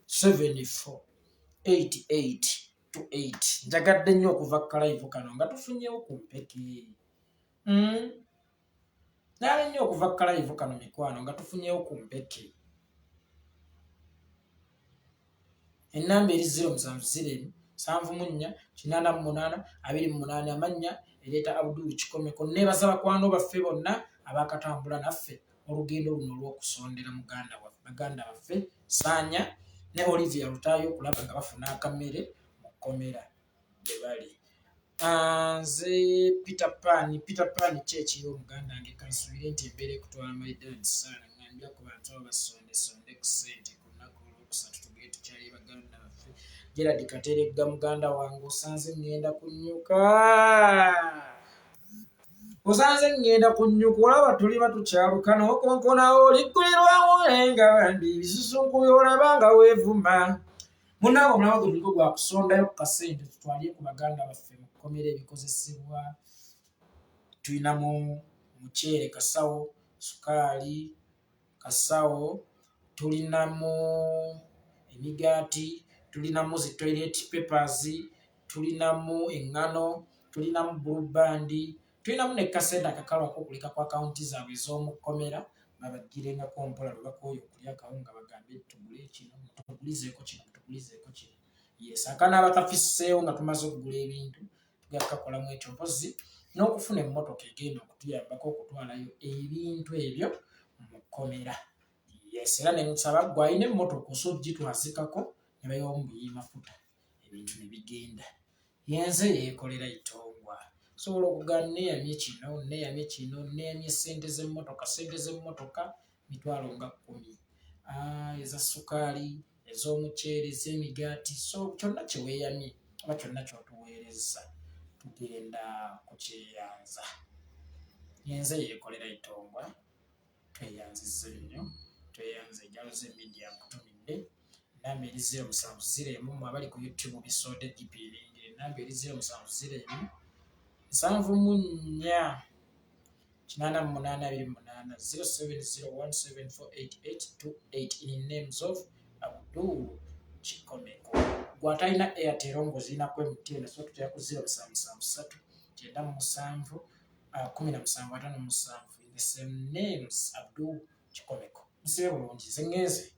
74 88 28. Njagadde nnyo okuva ku kalive kano nga tufunyewo ku mpeke. Njagadde nnyo okuva ku kalive kano mikwano nga tufunyewo ku mpeke. Enamba eri 070 74 88 28, amannya ereeta Abdul Kikomeko. Neebaza bakwano baffe bonna abakatambula naffe olugendo luno olw'okusondera muganda waffe, baganda baffe Saanya ne Olivia Lutaayo okulaba nga bafuna akamere mu kkomera gye bali. Nze Peter Pan, Peter Pan ki ekiri omuganda wange kansuubire nti embeera ekutwala maridadi saana ngambira ku bantu abo basondesonde ku ssente ku lunaku olwokusatu tugende tukyalire baganda baffe. Gerard Kateregga muganda wange osanze ŋŋenda kunnyuka, osanze ŋŋenda kunnyuka, olaba tuliba tukyaluka n'okonkonawo oliggulirwawo naye nga bambi ebisusunku by'olaba nga weevuma. Munnange omulama gwe tuliko gwa kusondayo ku kasente tutwalire ku baganda baffe mu kkomera ebikozesebwa. Tulinamu muceere kasawo, sukaali kasawo, tulinamu emigaati, tulinamu zi toilet papers, tulinamu eŋŋano, tulinamu blue band, tulinamu ne kasente akakalu ak'okuleka ku akawunti zaabwe ez'omu kkomera babagirengako mpola lwe bakooye okulya akawunga bagambe tugule kino, tugulizeeko kino, tugulizeeko kino. Yes, akanaaba kafisseewo nga tumaze okugula ebintu tugenda kukakolamu ekyo, mpozzi n'okufuna emmotoka egenda okutuyambako okutwalayo ebintu ebyo mu kkomera. Yes, era ne nsaba ggwe alina emmotoka osobola ogitwazikako ne bayiwamu buyi mafuta ebintu ne bigenda. Yenze yeekolera itongwa sobola okugamba neeyamye kino, neeyamye kino, neeyamye ssente z'emmotoka, ssente z'emmotoka 100,000, eza sukaali, ez'omuceere, ez'emigaati, so kyonna kye weeyamye oba kyonna ky'otuweerezza tugenda kukyeyanza. Yenze yeekolera itongwa tweyanzizza nnyo, tweyanze Jaloze Media nkutumidde. Namba eri 0701 mwe abali ku YouTube bisoode gipiiringire. Namba eri 0701 74 88 28 0701748828 in names of Abdul Kikomeko. Gwe atalina Airtel ng'ozirinako MTN, so tutera ku 0773 97 1757 in the same names Abdul Kikomeko. Musibe bulungi, nze ŋŋenze.